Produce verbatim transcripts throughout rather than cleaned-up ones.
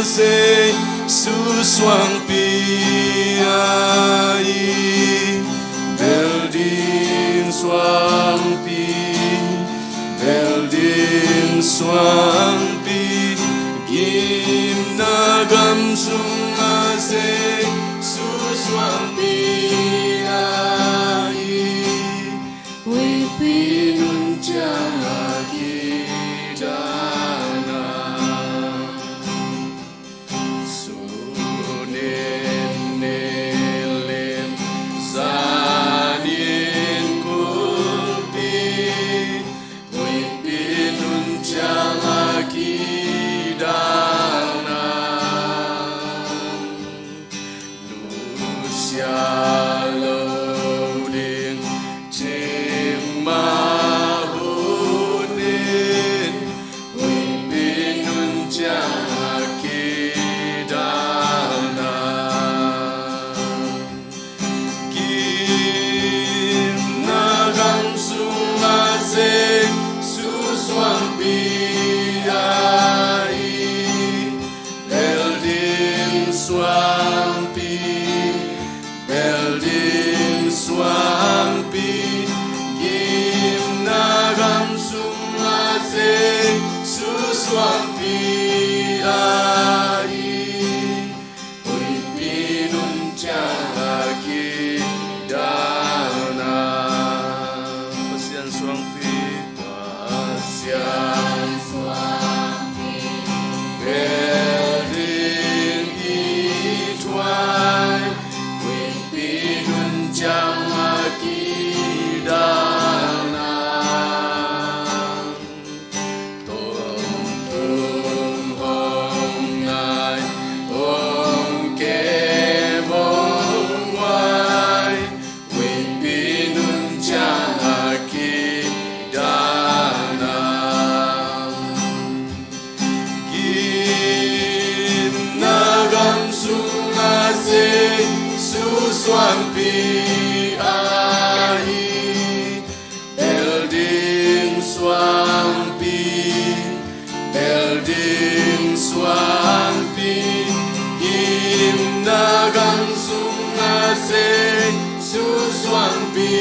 Jesu suangpi ah i bel ding suangpi, bel ding suangpi, gimna gam sungah Jesu suangpi ah i Huipi nun ciang a kidalna. Sunin nilim zanin kulpi, huipi nun ciang a kidalna. Nusia lo ding cikmah hun in, huipi nun ciang a kidalna. Gimna gam sungah Jesu suangpi ah i bel ding suangpi, bel ding suangpi, gimna gam sungah Jesu suangpi ah i huipi nun ciang a kidalna. Pasian suangpi, Pasian suangpi, bel ding i thuai, huipi nun ciang a kidalna. Tongtung hong nai, hong kem hong huai, huipi nun ciang a kidalna. Gimna gam sungah Jesu suangpi ah i bel ding suangpi, bel ding suangpi, gimna gam sungah Jesu suangpi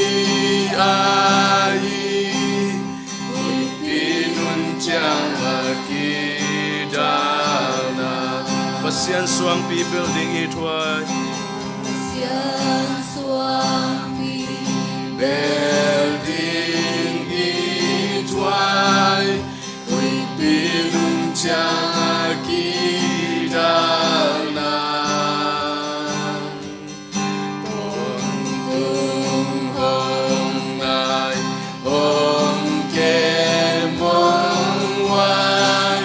ah i huipi nun ciang a kidalna. Pasian suangpi, bel ding i thuai, Pasian suangpi, bel ding i thuai, huipi nun ciang a kidalna. Tongtung hong nai, hong kem hong huai,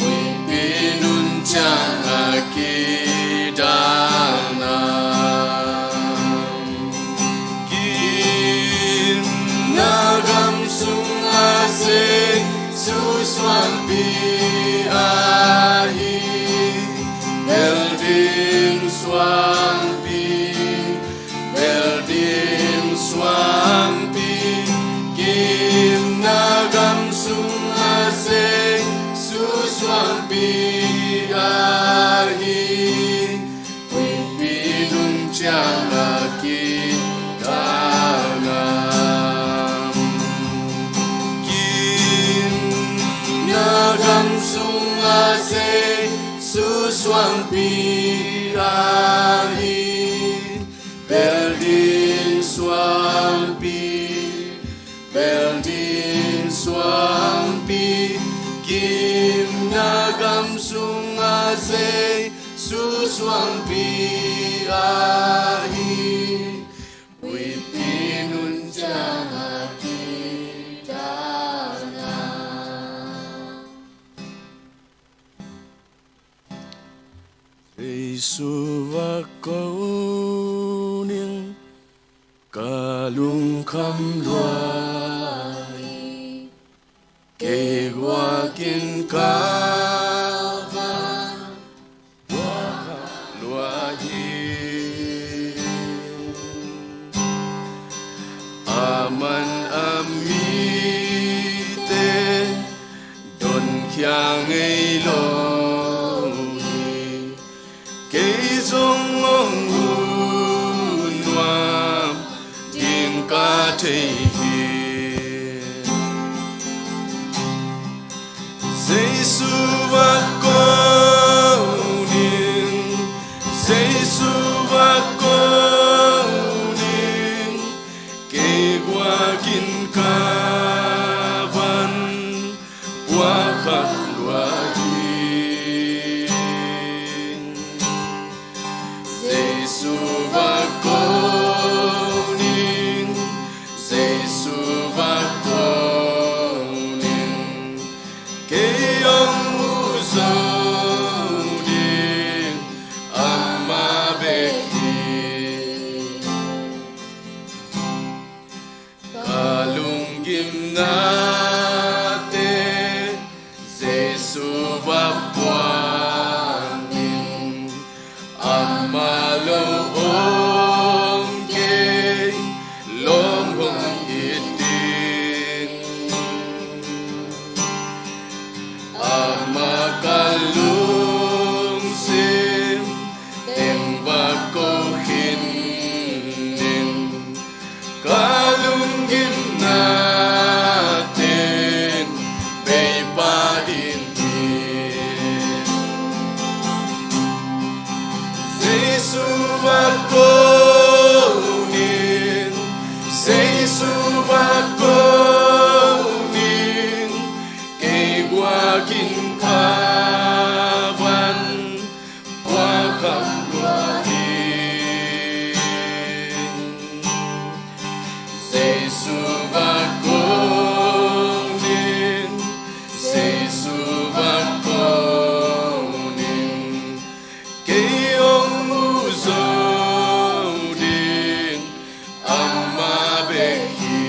huipi nun ciang a kidalna. Gimna gam sungah Jesu suangpi ah i bel ding suangpi, bel ding suangpi, gimna gam sungah Jesu suangpi ah i huipi nun ciang a kidalna. Gimna gam sungah Jesu suangpi ah i bel ding suangpi, bel ding suangpi, gimna gam sungah Jesu suangpi ah i huipi nun ciang a kidalna. Jesu va ko ning, ka lungkham lua hi, kei guakin ka va lua hi. Aman a mite donkhia ngei lo hi. thei hi. Jesu va ko ning, Jesu va ko ning, kei guakin ka van puakhat lua hi. Jesu va ko ning, Jesu va ko ning, kei hong mu zo ding amah bek hi. Ka lunggimnate Jesu va puanin, amah lo om kei lawm hong it ding. Amah ka lungsim teng va ko khinin, ka lunggimnaten peipa ding hi. Jesu va ko ning, Jesu va ko ning, kei guakin ka van puakhat lua hi. Jesu va ko ning, Jesu va ko ning, kei hong mu zo ding amah bek hi.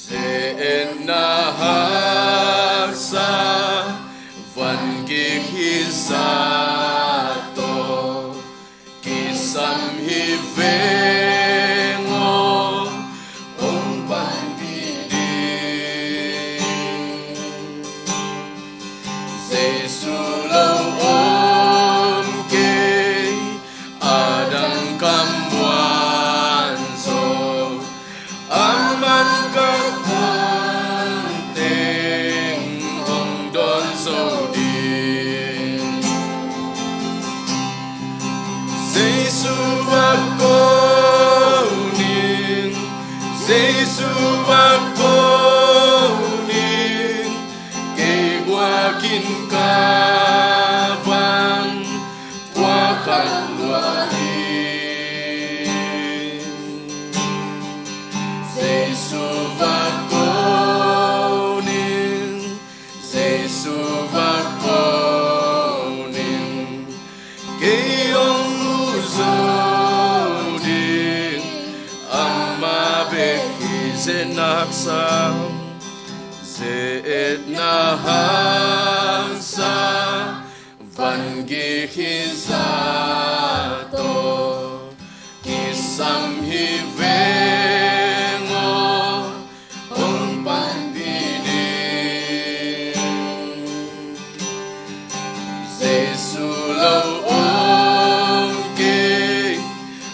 Ze-etna haksa vangik hi zah tawh kisam hi veng aw, hong panpih ding. Jesu lo om kei, a dang ka muan zo, aman ka van teng hong dawn zo ding. Jesu va ko ning, Jesu va ko ning, kei guakin ka van puakhat lua hi. Jesu va ko ning, Jesu va ko ning, kei hong mu zo ding amah bek hi. Ze-etna haksa, ze-etna haksa vangik hi zah tawh kisam hi veng aw, hong panpih ding. Jesu lo om kei,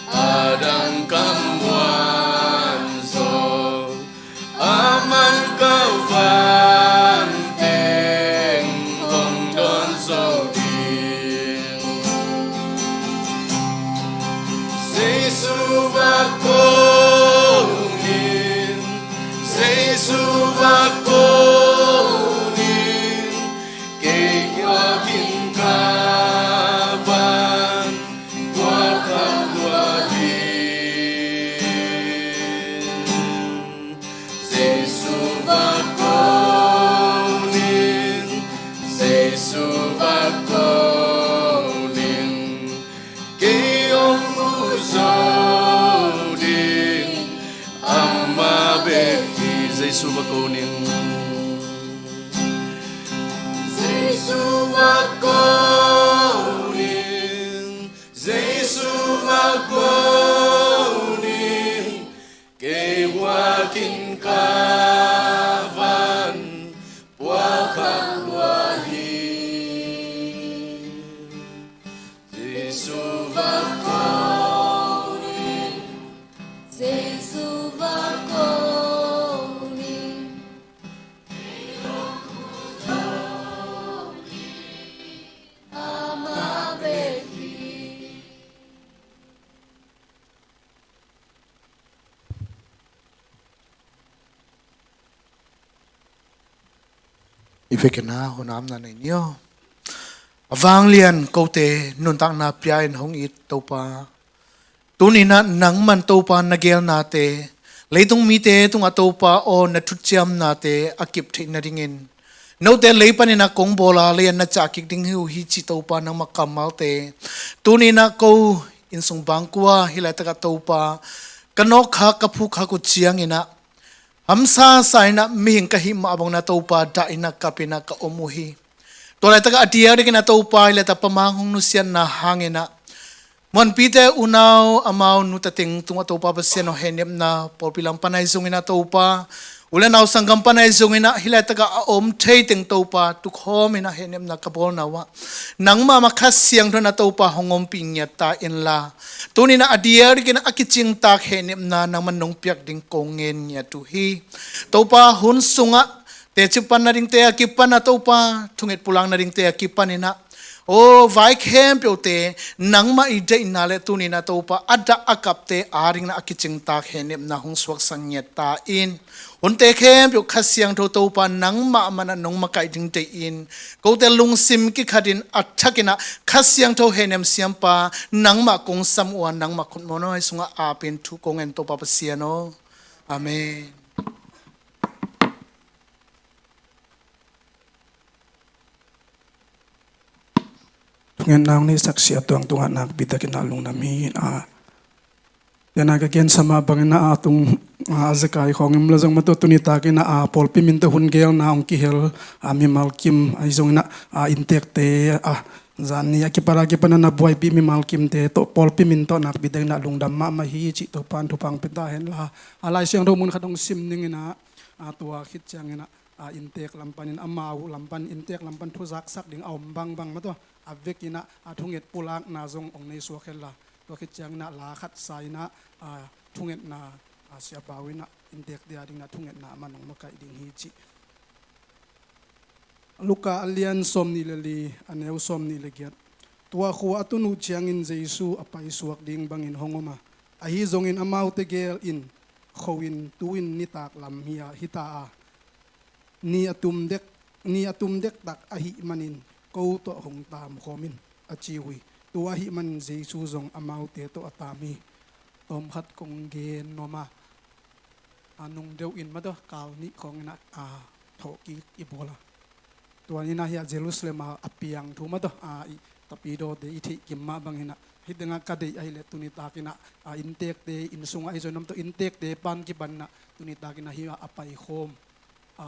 a dang ka muan zo, aman ka van teng hong dawn zo ding. Jesu va ko ning, Jesu va ko ning, kei guakin ka van puakhat lua hi. Jesu va ko ning, Jesu va ko ning, kei hong mu zo ding amah bek hi. Jesu va ko ning, Jesu va ko ning, Jesu va ko ning, kei guakin ka van puakhat lua hi. Jesu va ko I vekin ah hun amna nei ni aw. A vanglian kote nuntakna pia in hong it Topa, tuni-in ah nangman Topa na geelnate, leitung mite tungah Topa aw na thuciamnate a kip theih nadingin, note lei panin ah kong bawl a, lei ah na cah kik ding hi uh hi cih Topa nangmah kammalte tuni-in ah ko innsung bangkua hih laitakah Topa ka nawkkhak ka phukkhak uh ciangin ah hamsa sa in ah mihing ka hih mah bangin ah Topa dah in ah kap in ah ka om uh hi. Tua laitakah a diakdiakin ah Topa hih laitak Pa Mang hong nusiatna hangin ah muanpite unau amau nute teng tungah Topa Pasian aw hehnepna pawlpi lam pan ahi zongin ah Topa u le nau sanggam pan ahi zongin ah hih laitakah a om thei teng Topa tukhawm in ah hehnepna ka bawlna uh ah nangmah mah Kha Siangtho in ah Topa hong ompih ngiat ta inla, tuni-in ah a diakdiakin ah a kicingtak hehnepna nangman nong piak ding kong ngen ngiat uh hi. Topa hun sungah teci pan nadingte a kipan ah Topa thunget pulak nadingte a kipan in ah aw vai khempeuhte nangmah i deihna le tuni-in ah Topa a dah a kapte adingin ah a kicingtak hehnepna hong suaksak ngiat ta in. Hunte khempeuh Kha Siangtho Topa nangmah mah in ah nong makaih ding deih in, kote lungsim kikhatin a thakin ah Kha Siangtho hehnem siampa nangmah kong sam uh a, nangmah khutmuanhuai sungah apin thu kong ngen Topa Pasian aw. Amen. Thungetna hong neihsak sia tuang tungah nakpi takin ah lungdam hi. A, tena ka gensa mah bangin ah a tung a zekai khawng im lo zong mah tawh tuni takin ah a pawlpi min tawh hun geelna hong kihel a mimal kim ahi zongin ah a inntekte a zan ni a kipat a kipan ah na buaipih mimal kimte tawh pawlpi min tawh nakpi takin ah lungdam mahmah hi cih Topa'n thupha hong pia ta henla, a Lai Siangtho mun khat hong sim ning in ah a tua khit ciangin ah a inntek lam panin amau lam pan inntek lam pan thuzaksak ding a om bangbang mah tawh a vekin ah a thunget pulakna zong hong nei suak henla, tua khit ciangin ah la khat sa in ah a thungetna a siapa uh in ah inntekte adingin ah thungetna amah hong makaih ding hi cih. Luka a lian sawmnih le li, a neu sawmnih le giat. Tua khua a tun uh ciangin Jesu a paisuak ding bangin hong om a, ahi zongin amaute gel in, kho in, tu-in nitak lam hi a, hi ta a, ni a tum dek, ni a tum dektak ahih manin ko tawh hong taam khawm in, a ci uh hi. Tua ahih manin Jesu zong amaute tawh a taam hi. Tawmkhat kong gen nuam a, a nung deuh in mah tawh kal nih khawng in ah a thawhkik i bawl a, tua ni-in ah hiah Jerusalem a a piang thu mah tawh a i tapidawte i theih kim mah bangin ah hih tengah ka deih ahih leh tuni takin ah a inntekte inn sungah ahi zongin ah tawh inntekte pan kipan in ah tuni takin ah hiah a paikhawm a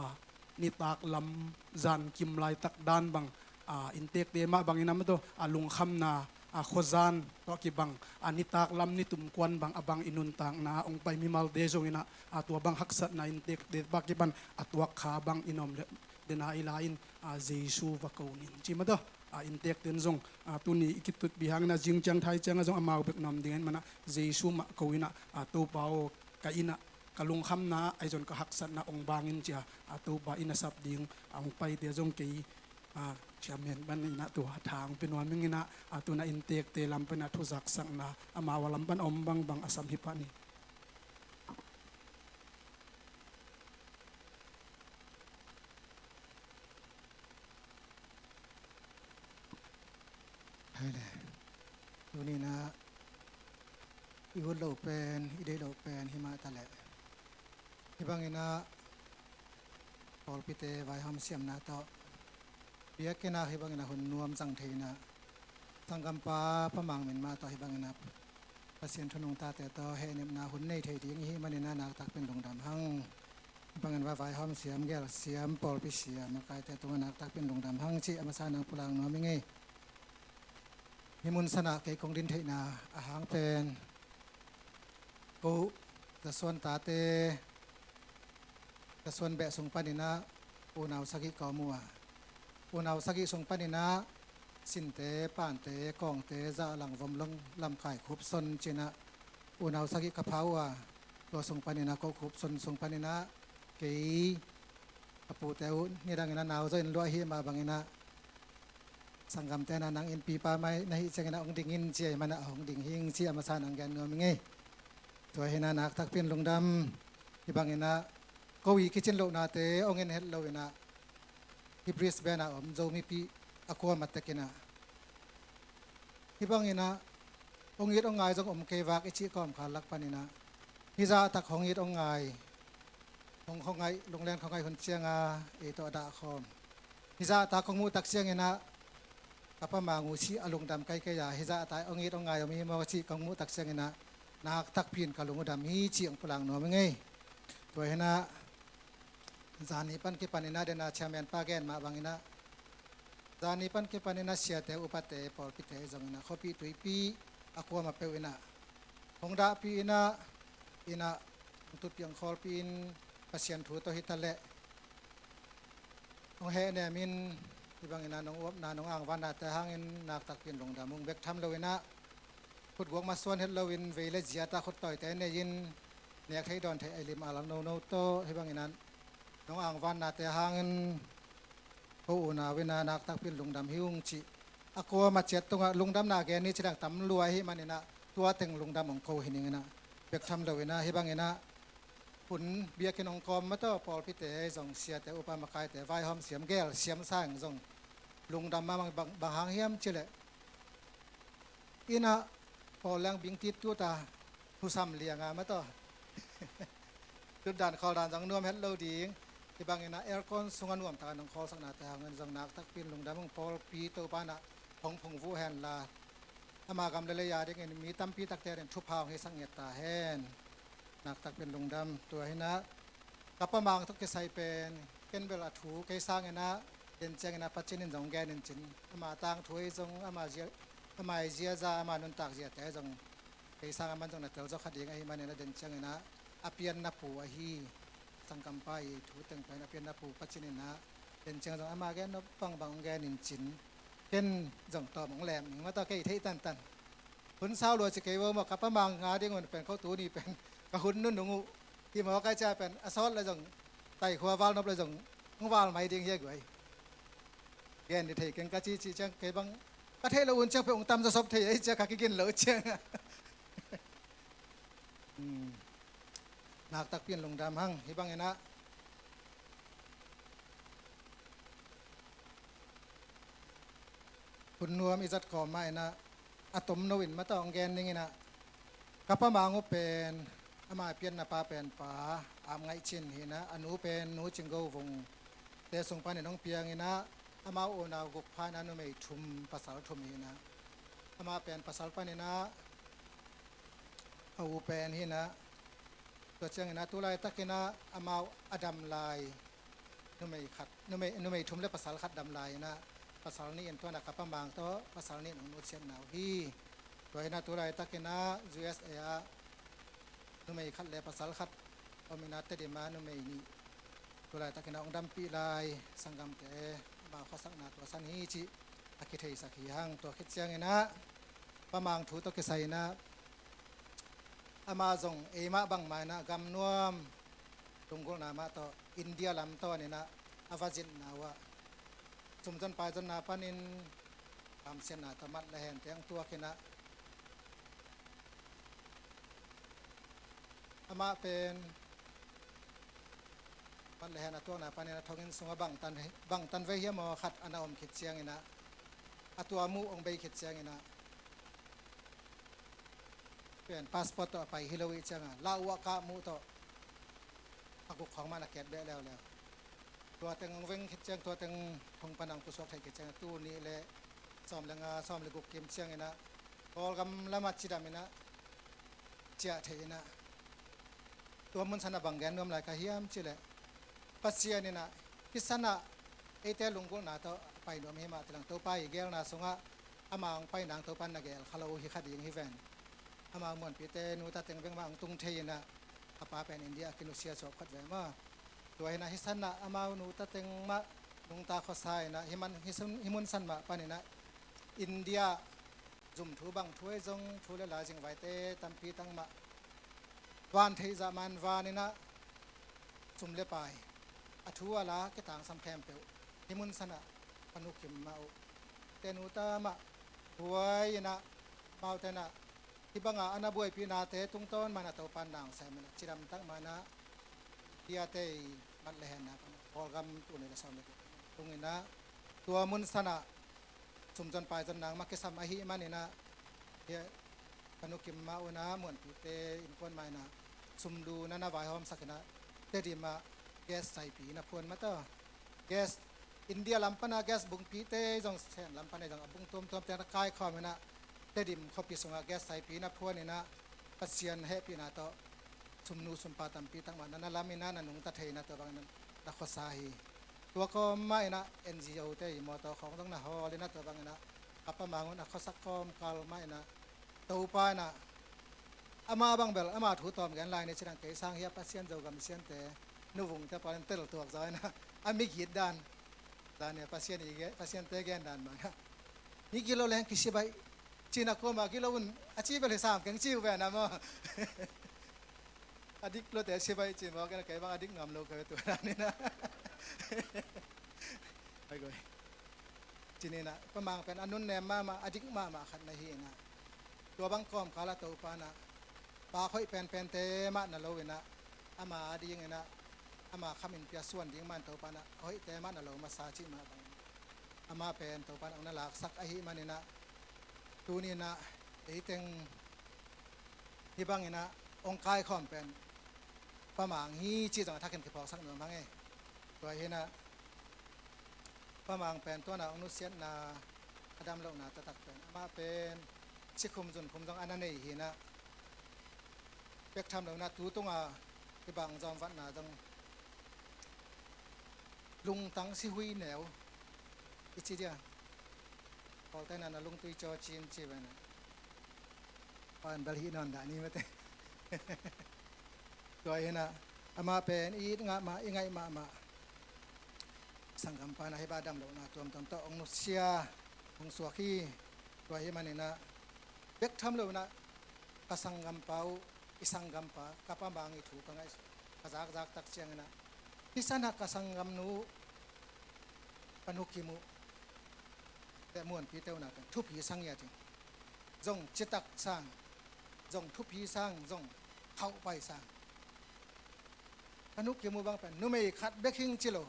nitak lam zan kim laitak dan bang a inntekte mah bangin ah mah tawh a lungkhamna a khuazan tawh kibang a nitak lam nitum kuan bang a bang i nuntakna hong pai mimalte zongin ah a tua bang haksatna inntekte pan kipan a tuak kha bang i nuam leh dena i la in a Jesu va ko ning ci mah tawh a inntekte in zong a tuni i kitutpih hangin ah zing ciang thai ciangah zong amau bek nuam ding ahih manin ah Jesu mah ko in ah a Topa aw, ka inn ah ka lungkhamna ahi zong ka haksatna hong bang in ci a, a Topa inn a sap ding a hong paite zong kei a chairman panin ah tua tha hong pia nuam ing in ah a tu-in ah inntekte lam pan ah thuzaksakna amau a lam pan a om bangbang a sam hi pah ni. Hai le. Tuni-in ah i ut loh pen, i deih loh pen hi mah ta leh, hih bangin ah pawlpite vaihawm siamna tawh, biakinn ah hih bangin ah hun nuam zang thei in ah, sanggampa Pa Mang Min mah tawh hih bangin ah Pasian thu nungtate tawh hehnepna hun nei thei ding i hih manin ah naktakpi in lungdam hang. Hih bangin ah vaihawm siam, gel siam, pawlpi siam makaite tungah naktakpi in lungdam hang cih a masa-in ah pulak nuam ing ei. Hih mun san ah kei kong din theihna a hang pen, ko Zasuan tate, Zasuan beh sung panin ah unau sagih ka om uh a, unau sagih sung panin ah Sinte, Pante, Kawngte, Zahlang, Vomlong, Lamkai, Khupson ci-in ah unau sagih ka pha uh a, tua sung panin ah ko Khupson sung panin ah kei a pute uh nidangin ah nau zawhin luah ahih mah bangin ah sanggamte in ah nang innpipa mai na hih ciangin ah hong ding in ci ahih manin ah hong ding hi ing ci a masa-in ah gen nuam ing ei. Tua hi-in ah naktakpi in lungdam. Hih bangin ah ko i kicin lohnate hong en het loin ah hih Brisbane ah om Zomipih a kuama tek inah, hih bang inah hong it hong ngai zong om kei vak i cih kawmkal lak pan inah, hih zahtak hong it hong ngai, hong khuangaih, lunglen khuangaih hun cianga ei tawh a dahkhawm, hih zahtak hong muh tak ciang inah, ka Pa Mang uh sih a lungdam kaikai a, hih zahtak hong it hong ngai om hi maw ka cih kong muh tak ciang inah, naktakpi in ka lung uh dam hi cih hong pulak nuam ing ei. Tua hi inah, zani pan kipan inah, den a chairman pa gen mah bang inah, zani pan kipan inah siate, upate, pawlpite zong inah, khuapih tuipih a kuama peuh inah hong dahpih inah, inah hong tutpih hong khawlpih in, Pasian thu tawh hi ta leh hong hehnem in, hih bang inah nong uapna, nong angvannate hangin naktakpi in lungdam ung. Bek tham lo inah, khutguak masuan het loin vei le ziata khuttawite nei in, nek theih dawn theih a lim a lal nono tawh, hih bang inah nong angvannate hangin ko unau inah naktakpi in lungdam hi ung cih a kuama ciat tungah lungdamna gen ni ci leng tam lua ahih man inah, tua teng lungdam hong ko hi ning inah, bek tham lo inah, hih bang inah hun biakinn hong kawm mah tawh, pawlpite zong, siate, upa makaite, vaihawm siam, gel siam sang zong lungdam mah bang, bang hang hiam cih leh, inah pawl leng bingtit tut a, thusam lianga mah tawh tutdan khawldan zong nuam het lo ding, hih bang inah aircon sungah nuamtak a nong khawlsaknate hangin zong naktakpi in lungdam ung. Pawlpi Topa inah hong phungvuh hen la, ama gam le lei a dingin mi tampi takte in thupha hong hisak ngiat ta hen. Naktakpi in lungdam. Tua hi inah, ka Pa Mang tawh kisai pen, ken bel a thu kei sang inah, den ciang inah Pa Cin in zong gen in cin, ama tangthu ei zong, ama zia, ama ziaza, ama nuntak ziate zong, kei sang a man zong na tel zaw kha ding ahih man inah, den ciang inah a pianna pu ahi, sanggampa i thu teng pen a pianna pu Pa Cin inah, den ciang zong ama gen nop bangbang hong gen in cin, ken zong tawm hong lem ning mah tawh, kei theih tantan. Hun sau lua ci kei vo maw, ka Pa Mang a ding un pen ko tuni pen ka hun nunung uh hi maw, kai cia pen a sawt le zong, taikhua val nop le zong hong val mai ding hi a guai. Gen ni thei keng ka ci ci ciang, kei bang ka theih lo un ciang pen hong tam zawsop thei ei cia ka kigin lo ciang. Hmm. Naktakpi in lungdam hang. Hih bang inah hun nuam i zat kawm mah inah, a tomno in mah tawh hong gen ning inah, ka Pa Mang uh pen, ama pianna pa pen Pa Ap Ngaih Cin hi inah, a nu pen Nu Cing Go Vung te sung panin hong piang inah, amau unau guk pha inah numei thum, pasal thum hi inah, ama pen pasal pan inah, a u pen hi inah, tua ciang inah tu laitak inah amau a dam lai numei khat, numei, numei thum le pasal khat dam lai inah, pasal nih in tua inah ka Pa Mang tawh pasal nih in hong nutsiatna uh hi. Tua inah tu laitak inah U S A ah numei khat le pasal khat om inah, Tedim ah numei nih tu laitak inah hong dampih lai, sanggamte, amau khuasakna tua san hi cih a kitheisak hi hang. Tua khit ciang inah Pa Mang thu tawh kisai inah, ama zong eimah bangmah inah gam nuam, lunggulhna mah tawh India lam tawn inah a va zinna uh ah, sumzon paizonna panin hamsiatna tawh mat le hente hong tuak inah, amah pen mat le hen a tuakna panin a thonginn sungah bangtan, bangtan vei hiam aw khat a na om khit ciang inah, a tua muh hong bei khit ciang inah, pen passport tawh a pai hi lo ih cianga, lau uh a kah muh tawh a guk khawng mah na ket beh leuleu. Tua teng hong veng khit ciang, tua teng thong pan hong pusuak thei khit ciang, tul nih le sawm le nga, sawm le guk kim ciang inah, Kawlgam lamah cidam inah, ciah thei inah, tua mun sanah bang gen nuam lai ka hiam cih leh, Pasian inah hih sanah eite lunggulhna tawh a pai nuam hi mah tilang, Topa i gelna sungah ama hong pai nang Topa in na gel kha lo uh hi kha ding hi ven. Amau muanpite nuta teng bek mah hong tung thei inah, a pa pen India a kinusia suak phot ve maw. Tua hi inah hih sanah amau nuta teng mah nungta khuasa inah, hih man, hih sun, hih mun san mah pan inah India zum thu bang thu ei zong, thu le la zingvaite tampi tang mah van theih zah man van inah, sum le pai, a thu a la kitangsam khempeuh hih mun sanah ka nukim mah uh. Te nuta mah huai inah, amau tenah hih banga a na buaipihnate tungtawn mah inah Topa in nang sem inah, cidamtak mah inah, India te i mat le henna pan Kawlgam tul nih le sawm le guk tung in ah, tua mun san ah sumzon paizon nang mah kisam ahih man in ah, hih ka nukim mah un ah Muanpite innkuan mah in ah sumlu na na vaihawmsak in ah, Tedim ah gas saipi na phuan mah tawh. Gas, India lam pan ah gas bungpite zong, Sen lam pan ah zong a bung tuamtuamte na kaikhawm in ah, Tedim khuapi sungah gas saipi na phuan in ah, Pasian hehpihna tawh sumnu sumpa tampi tak mah na na lam in ah, na nungta thei in ah, tua bang in ah na khuasa hi. Tua kawm mah in ah N G O te i mawtaw khawng zong na hawl in ah, tua bang in ah ka Pa Mang un a khuasak kawmkal mah in ah, Topa in ah, amah bang bel ama thu tawm gen lai ni, cidang kei sang hi a, Pasian Zogam siante, nuvungte pawl in tel tuak zaw in ah, a migit dan, dan in ah Pasian i ge-, Pasiante gen dan bang in ah, migilo leng kisibaih cin a, kuamah gilo un a ci bel hi sam keng ci uh ve na maw. A dik lote sibaih ci mawk in ah, kei bang a dik ngam lo ka ve tua dan in ah. Ai goi. Cin in ah, Pa Mang pen a nunnem mahmah, a dik mahmah khat na hi in ah, tua bang kawmkal ah Topa in ah, pa khoih penpente mah na lo in ah, ama ding in ah, ama kham in pia suan ding mah in Topa in ah, a hoihte mah na lo masa cih mah bang in ah, amah pen Topa in ah hong na laksak ahih man in ah, tuni in ah ei teng hih bang in ah hong kaikhawm pen Pa Mang hi cih zong a thakin kiphawksak nuam hang e. Tua hi in ah, Pa Mang pen tua na hong nusiatna, a damlohna taktak pen, amah pen sikhum zunkhum zong a na nei hi in ah, bek tham lo in ah tu tung a hih bang zawmvatna zong, lungtang sihui neu i ci dia, Pawlte na na lungtui cawcin ci ve na. Pan bel hih nawn dah ni mate. Tua hi in ah, amah pen i it ngah mah, i ngaih mahmah sanggampa in ah hih bang damlohna tuamtuam tawh hong nusia, hong suak hi. Tua ahih man in ah, bek tham lo in ah ka sanggampa uh, i sanggampa, ka Pa Mang i thu ka ngaihsut, ka zakzak tak ciang in ah, hih san ah ka sanggamnu uh, ka nukim uh, le Muanpite uh na pen thupi sang hi a, cin zong citak sang, zong thupi sang, zong khauhpai sang. Ka nukim uh bang pen numei khat bek hing ci lo.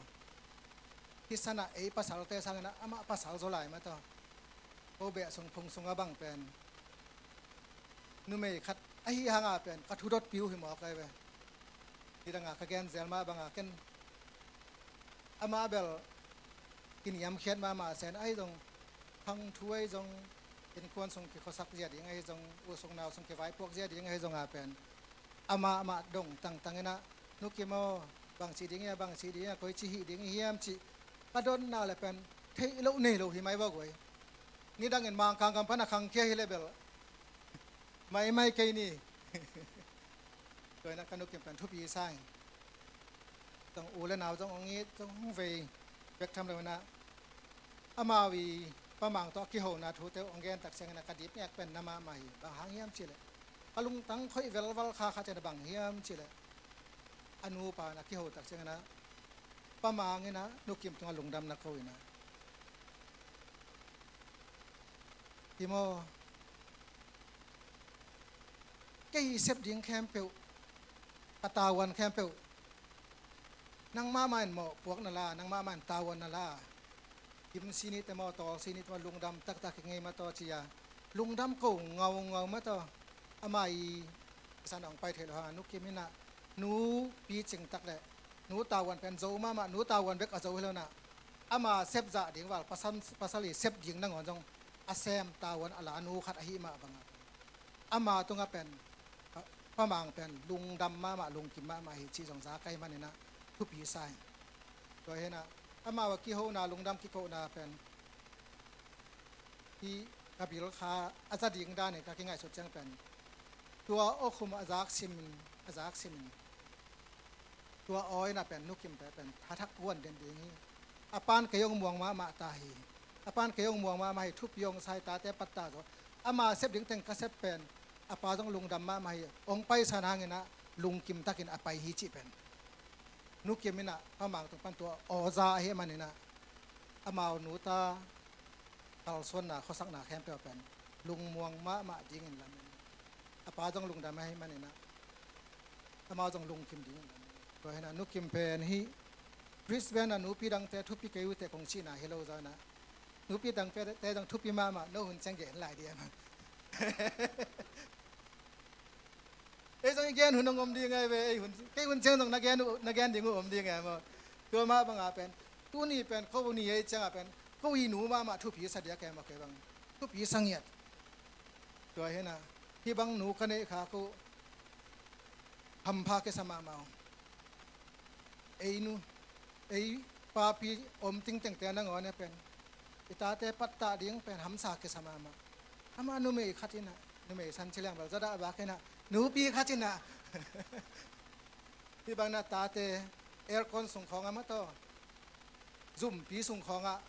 Hih san ah ei pasalte sang in ah amah pasal zaw lai mah tawh. Ko beh sung phung sung a bang pen numei khat ahih hang a pen ka thudotpi uh hi mawk ai ve. Nidang a ka gen zel mah bang a, ken amah bel kiniamkhiat mahmah sen ahi zong, khang thu ahi zong, innkuan sung kikhawsak zia ding ahi zong, u sung nau sung kivaipuak zia ding ahi zong a pen, amah mah dong tangtang in ah, nukim aw, bang ci ding hia, bang ci ding hia, koici hih ding hiam cih ka dotna le pen theih loh nei lo hi mai vua guai. Nidang in Mangkang gam pan a khangkhia hi le bel maimai kei ni. Tua in ah ka nukim pen thupi sa ing. Zong u le nau zong hong it, zong hong vei, bek tham lo in ah, amau i Pa Mang tawh a kihona thute uh hong gen tak ciangin ah ka dip ngek pen na mahmah hi. Bang hang hiam cih leh, ka lungtang khoih velval kha khat ciang ah bang hiam cih leh, a nupa in a kiho tak ciangin ah, Pa Mang in ah nukim tungah lungdam na ko in ah, hi maw, kei i sep ding khempeuh, ka tavuan khempeuh nangmah mah in mawhpuak na la, nangmah mah in tavuan na la. Gim si ni te maw, tawl si ni te maw, lungdam taktak hi ngei mah tawh ci a, lungdam ko ngaungau mah tawh. Amah i san hong pai thei lo hang a, nukim in ah, nu picing tak leh nu tavuan pen zo mahmah, nu tavuan bek a zo hi lo in ah, ama sep zah ding val, pasal, pasal i sep ding nangawn zong a sem tavuan a la nu khat ahih mah bang a, ama tungah pen Pa Mang pen lungdam mahmah, lungkim mahmah hi cih zong za ka hih man in ah thupi sa ing. Tua hi in ah, amau a kihona lungdam kikohna pen hih ka bil kha a za ding dan in ka kingaihsut ciang pen, tua aw khum a zak sim in, a zak sim in, tua aw in ah pen nukim te pen thathak guan den ding hi. A pa'n kei hong muang mahmah ta hi. A pa'n kei hong muang mahmah hi, thupi hong sa hi, tate patta zaw. Ama sep ding teng ka sep pen a pa zong lungdam mahmah hi. Hong paisan hang in ah lungkim takin a pai hi cih pen, nukim in ah Pa Mang tung pan tua aw za ahih man in ah, amau nu ta kalsuanna, khuasakna khempeuh pen lungmuang mahmah dingin lamen, a pa zong lungdam ahih man in ah, amau zong lungkim dingin lamen. Tua hi in ah nukim pen hih Brisbane ah nupi dangte thupi kei uh teh kong cihna hi lo zaw inah, nupi dangte zong thupi mahmah, no hun ciang gen lai dih a maw. Ei zong i gen hun hong om ding ahi ve, ei hun, kei hun ciang zong na gen uh, na gen ding uh om ding ahi maw. Tua mah bangah pen tuni pen ko ni ei ciangah pen ko i nu mahmah thupi sa diak ahi maw, kei bang thupi sa ngiat. Tua hinah hih bang nu ka neih khak uh hampha kisa mahmah uh. Ei nu, ei papi om tingtengte nangawn a pen i tate pattah ding pen hamsa kisa mahmah. Amah numei khat inah, numei san ci leng bel zadah bak inah, nupi khat inah hih bang inah tate aircon sung khawng a maw taw, zumpi sung khawngah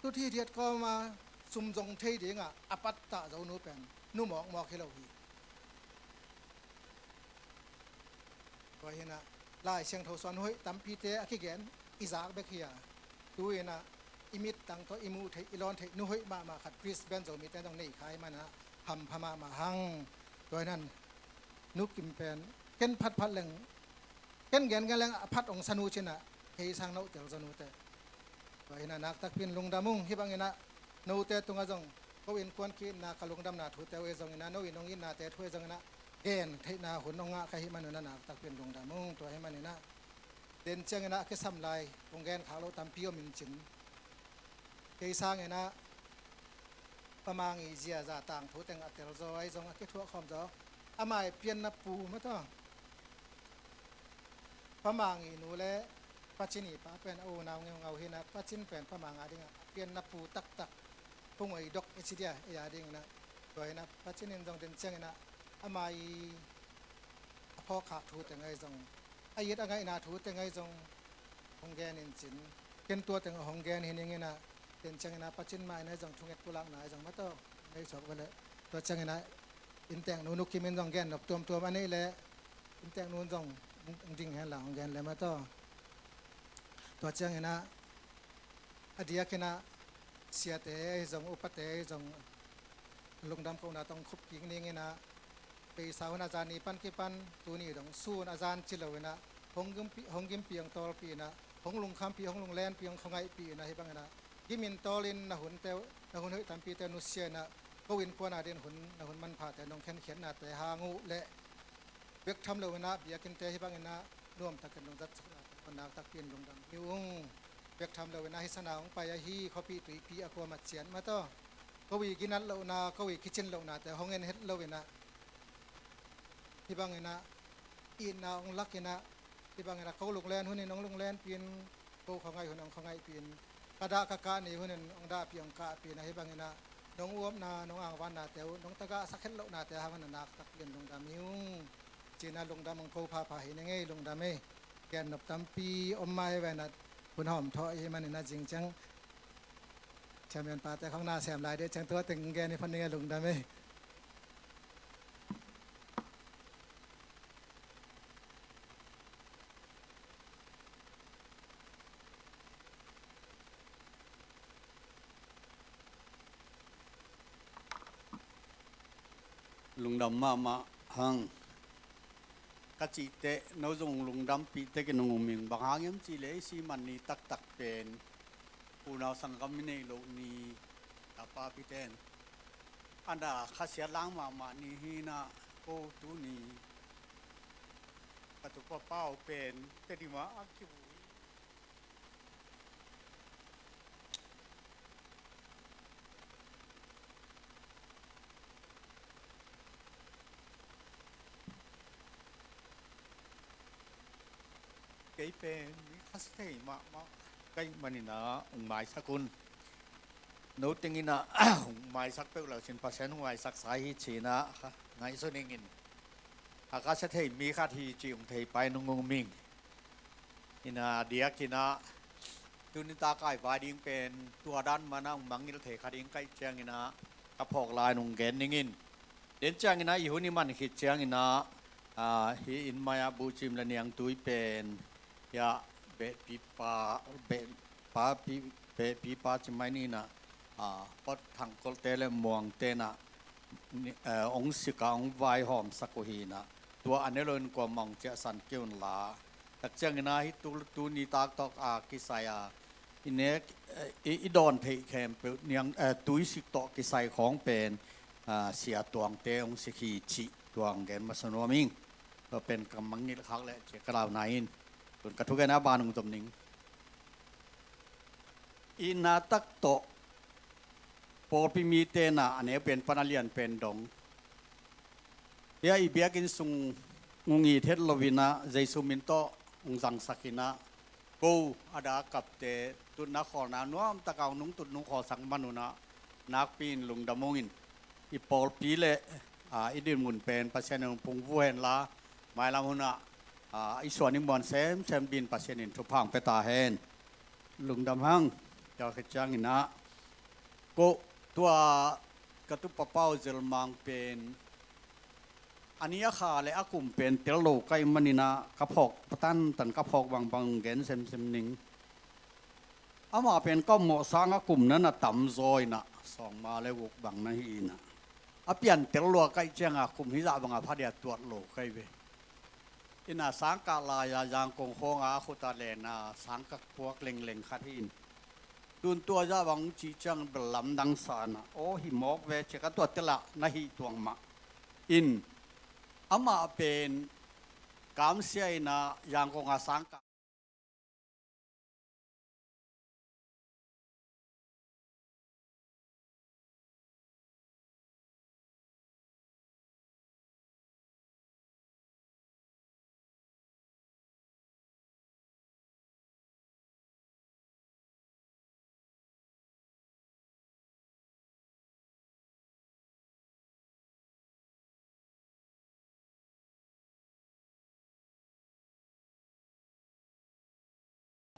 tuthi diat kawma sum zong thei dingah a pattah zo nu pen nu mawkmawk hi lo hi. Tua hinah Lai Siangtho suan hoih tampite a kigen i zak bek hi a, tu inah i mittang tawh i muh theih, i lawn theih nu hoih mahmah khat Brisbane Zomite zong nei kha ahih maninah hampha mahmah hang. Tua hinah Nu Kim pen ken phatphat leng, ken gengen leng a phat hong sa nu cinah kei sang nohtel zaw nu teh. Tua hinah naktakpi in lungdam ung. Hih bang inah note tungah zong ko innkuan ki-itna, ka lungdamna thute uh ei zong inah, no in hong itnate thu ei zong inah gen theihna hun hong ngah ka hih man unah naktakpi in lungdam ung. Tua hih man inah den ciang inah a kisam lai kong gen khak loh tampi om in cin. Kei sang inah Pa Mang i ziaza tangthu teng a tel zaw, ahi zong a kithuah khawm zaw. Amah i pianna pu maw taw, Pa Mang i nu le Pa Cin i pa pen a unau ngeungau hinah, Pa Cin pen Pa Mang a dingah a pianna pu taktak, pu ngoi dok i ci dia ei a dinginah. Tua hinah Pa Cin in zong den ciang inah amah i a phawkkhak thu teng ahi zong, a it a ngaihna thu teng ahi zong hong gen in cin. Ken tua teng hong gen hi ning inah, den ciang inah Pa Cin mah inah zong thunget pulakna ahi zong maw taw, nei suak ve leh. Tua ciang inah innteeknu Nu Kim in zong gen nop tuamtuam a neih leh innteeknu in zong hong ding hen la hong gen leh maw taw. Tua ciang inah a diak inah siate ahi zong, upate ahi zong lungdam kohna tawh khup kik ning inah, beisa hun a zan ni pan kipan tuni dong sun a zan ci lo inah hong gimpi, hong gimpi hong tawlpi inah, hong lungkhampi, hong lunglenpi, hong khuangaihpi inah, hih bang inah gimin tawlin na hunte, na hun hoih tampite nusia inah, ko innkuan a din hun, na hun manphate nong khenkhiatnate hang uh leh bek tham lo inah biakinnte hih bang inah nuamtakin nong zatsak inah naktakpi in lungdam hi ung. Bek tham lo inah hih sana hong pai ahi khuapih tuipih a kuamah ciat maw taw, ko i ginat lohna, ko i kicin lohnate hong en het lo inah, hih bang inah itna hong lak inah, hih bang inah ko lunglen hun in hong lunglenpi in, ko khuangaih hun hong khuangaihpi in, ka dah ka kah ni hun in hong dahpih hong kahpih inah, hih bang inah nong uapna, nong angvannate uh, nong tagah sak het lohnate hang un a naktakpi in lungdam hi ung. Ci inah lungdam hong ko phapha hi ning ei, lungdam ei. Gen nop tampi om mah hi ve inah, hun hawm thawh i hih man inah zing ciang chairman pate khawng na sem lai dih ciang tua teng gen i phan ning ei, lungdam ei. Lungdam mahmah hang. Ka cih teh no zong lungdampih tek in hong um ing. Bang hang hiam cih leh ei si man ni taktak pen unau sanggam i neih loh ni, ka papite in a na khasiat lang mahmah ni hi inah, ko tuni ka tupa pa uh pen Tedim ah a kivui. Kei pen mi khasiathei mahmah ka hih man inah hong maisak un. No teng inah hong maisak peuh lo cin, Pasian hong maisaksa hi ci inah ngaihsun ing in. A khasiathei mi khat hi cih hong thei pa in hong um ing. Inah a diak inah tuni tak a i vai ding pen tua dan manah hong mangngilh thei kha ding ka hih ciang inah ka phawk lai in hong gen ning in. Den ciang inah i hun i man khit ciang inah, ah, hih inn mai ah buhcim le niangtui pen hiah behpipa, behpa pi, behpipa ci mai ni inah, ah, pot thangkolte le muangte inah ni, eh, hong sik a hong vaihawmsak uh hi inah, tua a ne loin kuamah hong ciahsan kei un la, Tak ciangin ah hih tu, tuni tak tawh a kisai a i nek, eh, i, i dawn theih khempeuh niang, eh, tuisik tawh kisai khawng pen, ah, Sia Tuangte hong sik hi cih tuang gen masa nuam ing. Tua pen ka mangngilh khak leh ci ka launa in. Tun ka thugen a ban hong zom ning. Itna tak tawh pawlpi mite na a neu pen pan a lian pen dong. Hia i biakinn sung hong it het loin ah Jesu min tawh hong zangsak in ah, ko a dak a kapte tutna khawlna nuam tak a hong nungtut nungkhawlsak man un ah, nakpi in lungdam ung in. I pawlpi le, a, i dinmun pen Pasian in hong phungvuh hen la, mailam hun ah, a, i suan i muan semsem dingin Pasian in thupha hong pia ta hen. Lungdam hang. Tua khit ciangin ah, ko tua ka tupa Pau Zel Mang pen a ni a kha le a kum pen tel lo ka hih manin ah ka phawk tantan, ka phawk bangbang gen semsem ning. Amah pen ka ommawh sang a kum na na tamzaw in ah, sawmnga le guk bang na hi in ah, a pian tel lua ka hih ciangin a kum hizah bangin a phadiak tuat lo ka hi ve. In ah sangkah lai-a Zangkong khawngah a khut a len a sangkah puak lengleng khat hi in. Tun tua zah bang cih ciang bel lamdang sa in ah, aw hi mawk ve ci a, ka tua tel ah na hih tuang mah. In amah pen kamsia in ah Zangkong a sangkah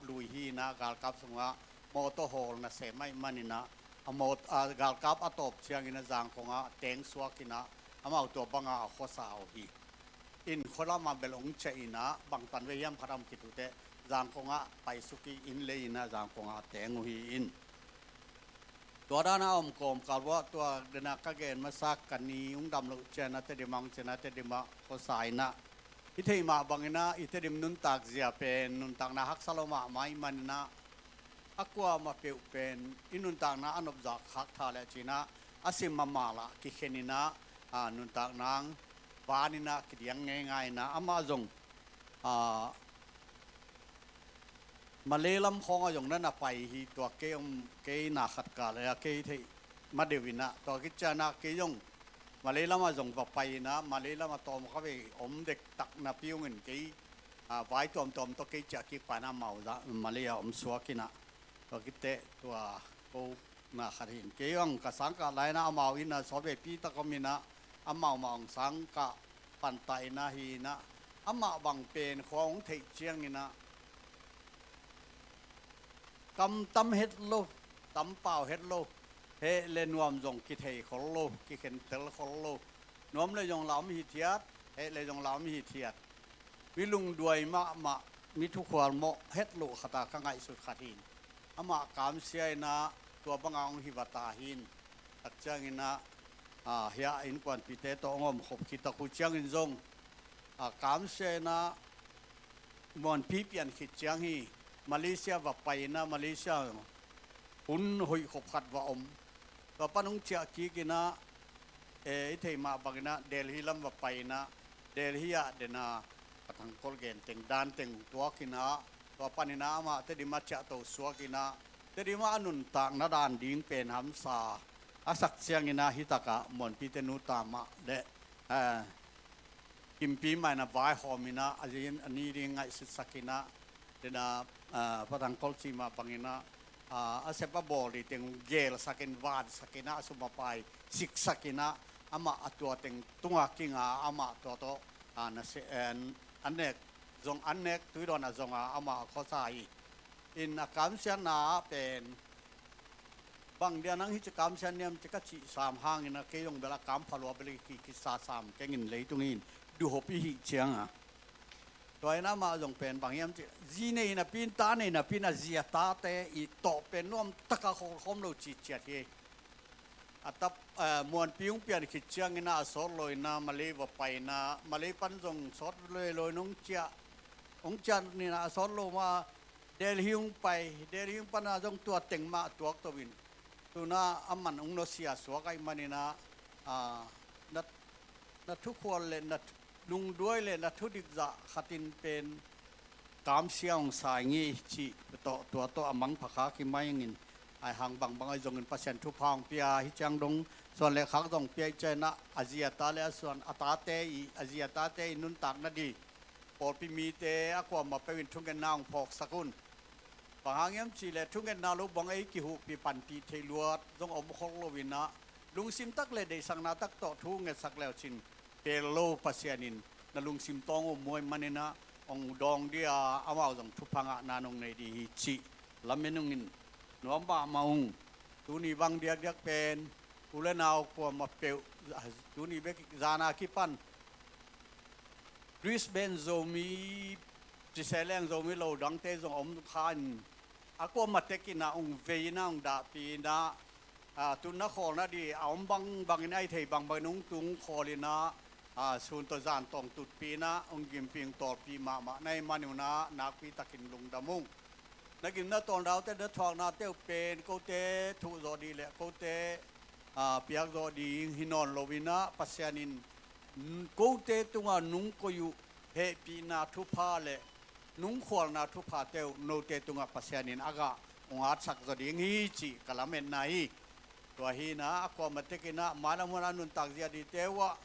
lui hi in ah, galkap sungah mawtaw hawl nasem ahih manin ah, a mawt-, a, galkap a tawp ciangin ah Zangkong ah teng suak in ah, amau tua bangah a khuasa uh hi. In khua lamah bel hong ciah in ah, bangtan ve hiam khat a om khit uh teh, Zangkong ah paisuk in lei in ah Zangkong ah teng uh hi in. Tua dan a om kawmkal uah tua den a ka gen masa ka ni hong dam loh ciang a Tedim ah hong ciah in ah, Tedim ah khuasa in ah, i theih mah bangin ah i Tedim nuntak zia pen nuntakna haksa lo mahmah ahih manin ah, a kuamah peuh pen i nuntakna a nopzak khak tha leh ci in ah, a sim mahmah lah kikhen in ah, a, nuntakna hong ban in ah kidiang ngeingai in ah, amah zong, a, Malay lam khawngah zong na na pai hi. Tua kei om, kei na khat kal a kei theih ma deuh in ah, tua khit ciang ah kei zong Malay lamah zong va pai in ah, Malay lamah tawm kha vei om dektak napi hong in kei, a, vai tuamtuam tawh kei ciah kik pan ah amau zah Malay ah om suak in ah, tua khit teh tua ko na khat hi in. Kei hong ka sangkah lai in ah amau inn ah sawtveipi tak om in ah, amau mah hong sangkah pantah in ah hi in ah, amah bang pen khua hong theih ciangin ah, kam tam het lo, tam pau het lo, heh le nuam zong kithei khol lo, kikhentel khol lo, nuam le zong la om hithiat, heh le zong la om hithiat. Mi lungduai mahmah, mi thukhual mawh het loh khat a ka ngaihsut khat hi in. Amah kamsia in ah tua bangah hong hi va ta hi in. Tak ciangin ah, a, hia innkuanpihte tawh hong omkhop khit tak uh ciangin zong, a, kamsia in ah muanpi pian khit ciang hi, Malaysia va pai in ah, Malaysia hun hoihkhop khat va om. Tua pan hong ciah kik in ah, e, i theih mah bangin ah Delhi lam va pai in ah, Delhi ah den a, Pathangkol gen teng dan teng tuak in ah, tua panin ah amah Tedim ah ciahto suak in ah, Tedim ah a nuntakna dan ding pen hamsa a sak ciangin ah, hi tak ah muanpite nu ta mah le, eh, kimpi mah in ah vaihawm in ah, a zin a ni ding ngaihsutsak in ah, den a, ah, Pathangkol cih mah bangin ah, ah, a sep a bawl ding teng gelsak in, vansak in ah, a sum a pai siksak in ah, amah a tua teng tungah kinga, amah tua tawh, ah, na se, eh, an nek zong, an nek tuidawn a zong a, amah a khuasa hi. In a kamsiatna ah pen, bang dia nang hici kamsiat niam ci ka cih sam hangin ah kei zong bel a kam pha lua bel ki, kisa sam keng in, leitung in duhop i hih ciang a. Tua in amah zong pen bang hiam ci, zi nei napi in, ta nei napi in, a zi a tate i tawh pen nuam tak a khawlkhawm lo cih ciat hi. A tap, eh, muanpi hong pian khit ciangin ah a sawt lo in ah Malay va pai in ah, Malay pan zong sawt lo lo in hong ciah. hong ciah ninah a sawt lo mah Delhi hong pai, Delhi hong pana zong tua teng mah tuak to in. Tuna a man hong nusia suak ahih maninah, a, na, na thukhual le na lungduai le na thudik zah khatin pen kamsia hong sa ing ei cih tawh, tua tawh a mangpha kha kimai ingin, ai hang bangbang ahi zongin Pasian thupha hong pia hi ciang dong, suan le khak zong pia hi cianah a zi a ta le a suan a tate i, a zi a tate i nuntak nading pawlpi mite a kuamah peuh in thungetna hong phawksak un. Bang hang hiam cihleh thungetna lo bang ei kihuhpih panpih theih luat zong om khol loinah, lungsim tak le deihsakna tak tawh thu ngetsak le uh cin, pel lo Pasian in na lungsim tawng uh muai maninah hong dawng dih a, amau zong thupha ngahna nong nei dih hi cih lamen ungin nuam mahmah ung. Tuni bang diakdiak pen u le nau kuamah peuh, tuni bek zana kipan Brisbane Zomi, ciseh leng Zomi lo dangte zong om kha in, a kuamah tekinah hong vei inah hong dahpih inah, a, tunna khawlna dih a om bangbangin, a i thei bangbangin hong tung khawl inah, a, sun tawh zan tawh hong tutpih inah hong gimpih hong tawlpih mahmah na hih man unah nakpi takin lungdam ung. Na gimna tawlnaute, na thuaknate uh pen kote thuh zawh dih le kote, a, piak zawh ding hi nawn loinah, Pasian in kote tungah nung koih uh hehpihna thupha le nung khualna thuphate uh note tungah Pasian in a gah hong atsak zaw ding hi cih ka lametna hi. Tua hinah a kuamah tekinah mailam hunah nuntak zia dihte uhah,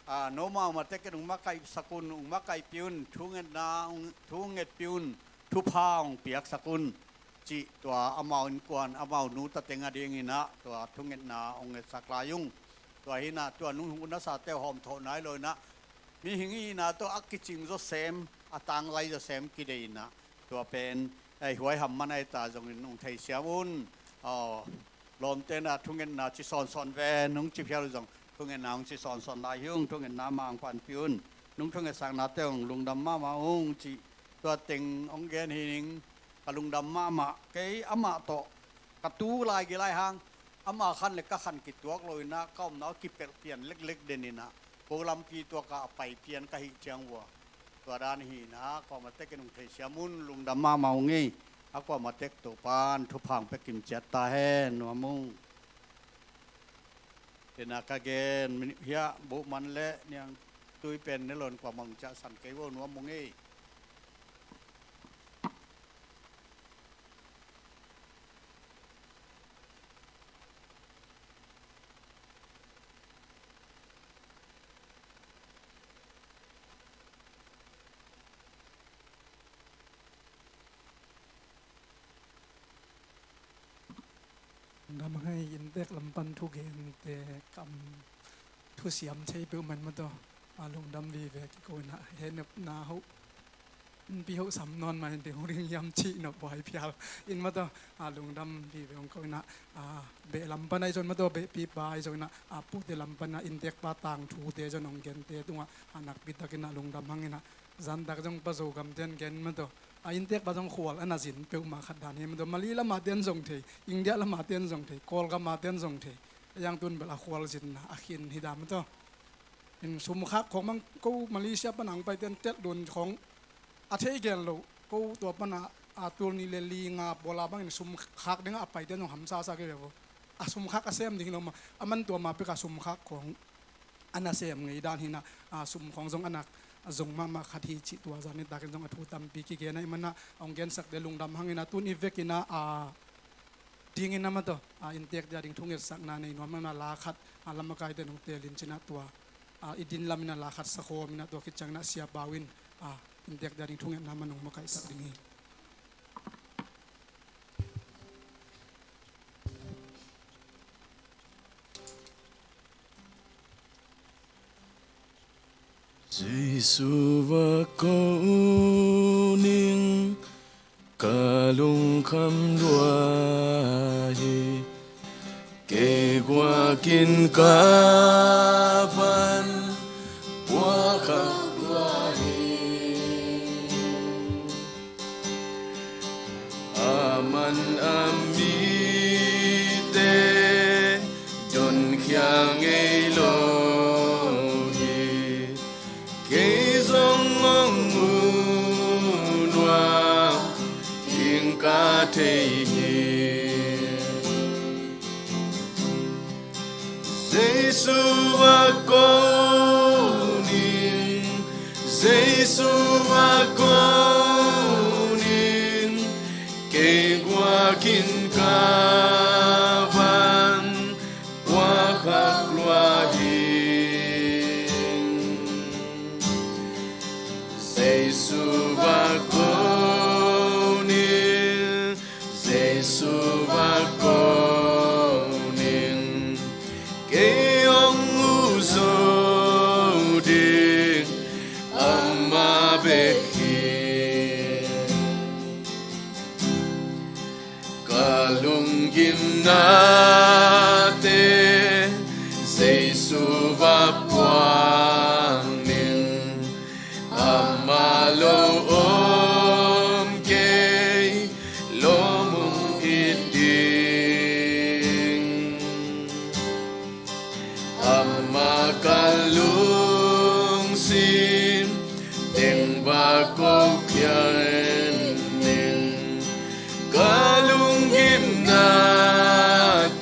a, nomau mah tekin hong makaihsak un, hong makaihpih un, thungetna hong, thungetpih un, thupha hong piaksak un cih tua amau innkuan, amau nu tateng a dinginah tua thungetna hong ngetsak lai ung. Tua hinah tua nung hong nasate hawmthawh nai loinah mihing ihna tawh a kicing zawsem, a tangzai zawsem kidei inah tua pen ei huaiham man ahi ta zongin hong theisiam un. Aw, lawmte inah thungetna ci sawnsawn ven, hong ci phial uh zong thungetna hong ci sawnsawn lai hi ung, thungetna mah hong panpih un. Nung thungetsaknate hong lungdam mahmah ung cih tua teng hong gen hi ning. Ka lungdam mahmah, kei amah tawh ka tu lai gilai hang, ama khan le ka khan kituak loinah ka omna uh kipelh pian leklek deninah ko lampi tuakah a pai pian ka hih ciang uh a, tua dan hinah kuamah tekin hong theisiam un, lungdam mahmah ung ei. A kuamah tek Topan thupha hong pia kimciat ta hen. Nuam ung. Tena ka gen hiah buhman le niangtui pen ne lon kuamah hong ciahsan kei uh a, nuam ung ei. Lungdam hang ei, inntek lam pan thugente kam thusiam thei peuhmah in mataw, a, lungdam vive kiko inah, he nopna hoh, innpi hoh sam nawn mah in ding hong ding hiam cih nop buai phial in mataw, a, lungdam vive hong ko inah, a, beh lam pan ahi zong mataw, behpipa ahi zong inah, a, pute lam pan a inntekpa tangthute zong hong gente tungah, a, nakpi takinah lungdam hang inah, zantak zong pa Zogamte in gen mataw, a, inntekpa zong khual a na zin peuhmah khat dan hi mataw, Mali lamah te in zong thei, India lamah te in zong thei, Kawlgamah te in zong thei, a, zangtun bel a khual zinna a khin hi dan mataw. In sumkhak khawng bang ko Malaysia pana hong paite in telh dun khawng a thei gen lo, ko tua pana, a, tul nih le li nga pawla bangin sumkhak dingah a paite in zong hamsasa kei ve vo. A sumkhak a sem ding hi lo mah, a man tua ma peka sumkhak khawng a na sem ngei dan hinah, a, sum khawng zong a nak a zong mahmah khat hi cih tua zan nitakin zong a thu tampi kigen ahih manah hong gensakte lungdam hang inah tuni vekinah, a, dingin a mataw, a, inntek dia ding thungetsakna nei nuam hang inah la khat, a, lamakaite nong telin cinah tua, a, i din lam inah la khat sakhawm inah tua khit cianginah siapau in, a, inntek dia ding thungetna man hong makaihsak ding hi. Jesu va ko ning ka lungkham lua hi, kei guakin ka van puakkhak lua hi. A man a mite donkhia ngei lo hi, kei zong hong mu Jesu va ko ning, Jesu va ko ning, kei guakin ka van puakkhak lua hi. Jesu va ko ning, Jesu va ko ning, kei hong mu zo ding amah bek hi. Ka lunggimnate Jesu va puang ning, amah lo om kei lawm hong it ding. Amah ka lungsim teng va ko khian ning, ka lunggimna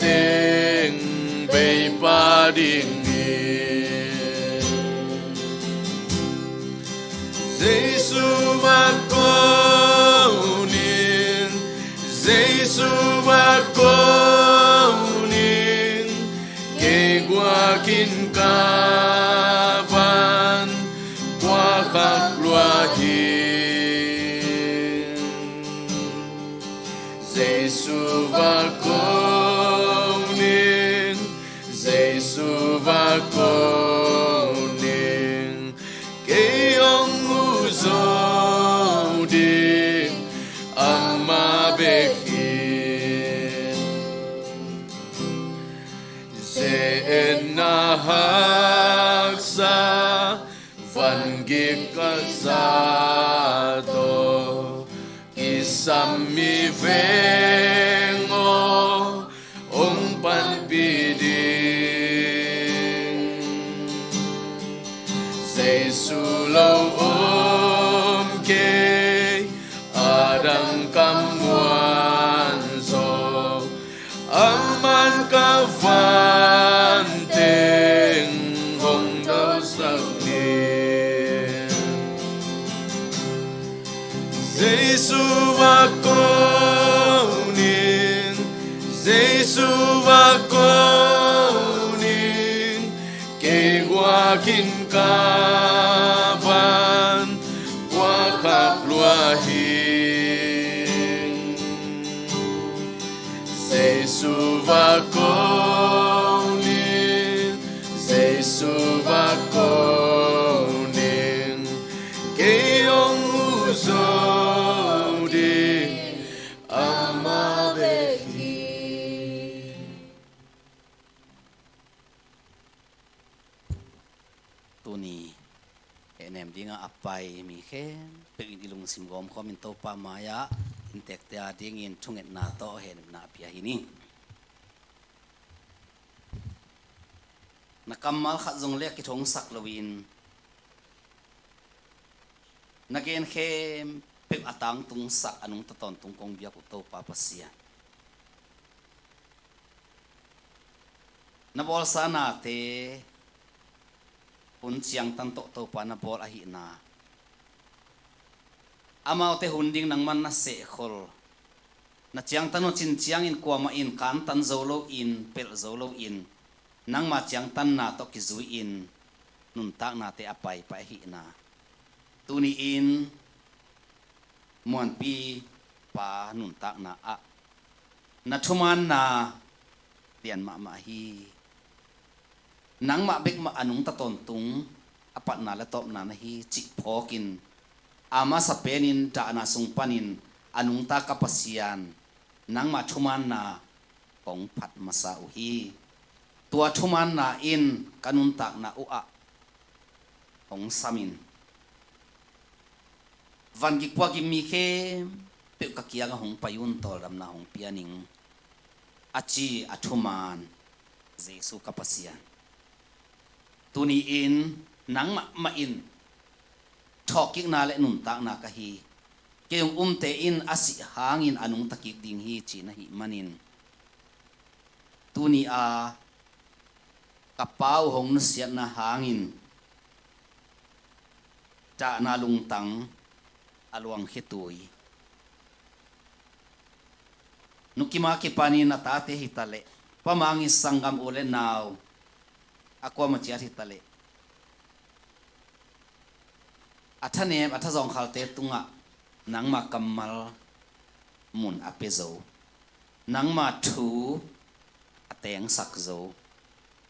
teng bei pah ding hi. Jesu va ko ning, Jesu va ko ning, kei guakin ka van puakkhak lua hi. Jesu va ko ning, Jesu va ko ning, kei hong mu zo ding amah bek hi. Ze-etna haksa, van gik ka za tawh kisam mi veng aw, hong panpih ding. Jesu lo om kei, a dang ka muan zaw, aman ka van teng hong dosak ni. Jesu va ko ning, Jesu va ko ning, kei guakin ka van puakkhak lua hi. Jesu va ko ning, Jesu va ko ning, kei hong mu zo ding amah bek hi. Tuni hehnem dingah a pai mi khempeuh in i lungsim gawmkhawm in Topa mai-ah inntekte a dingin thungetna tawh hehnemna a pia hi ni. Na kammal khat zong leh a kithongsak loin na gen khempeuh a tangtungsak a nungta tawntung kong biak uh Topa Pasian, na bawlsa nate hun ciangtan tawh Topa na bawl ahihna, amaute hun ding nangman na sehkhol, na ciangtan uh cin ciangin kuamah in kantan zo loin, pelh zo loin, nangma ciangtanna tawh kizui-in nuntaknate a paipai ahihna, tuni-in Muanpi Pa nuntakna ah na thumaanna lian mahmah hi. Nangmah bek mah a nungta tawntung, a patna le tawpna na hi cih phawkin, a masa penin dahna sung panin a nungta ka Pasian, nangmah thumaanna kong phat masa uh hi. Tua thumaanna in ka nuntakna uh ah hong samin, van gik pua gik mi khempeuh ka kiangah hong pai un, tawldamna hong pia ning, a ci a thumaan Jesu ka Pasian. Tuni-in nangmah mah in thawhkikna le nuntakna ka hi. Kei hong umte in a sih hangin a nungta kik ding hi, ci na hih manin, tuni a ka Pa uh hong nusiatna hangin dahna lungtang a luang khitui. Nukim a kipanin a tate hi ta leh, Pa Mang i sanggam u le nau a kuamah ciat hi ta leh, a thanem a thazawngkhalte tungah nangma kammal mun a pia zo, nangma thu a tengsak zo,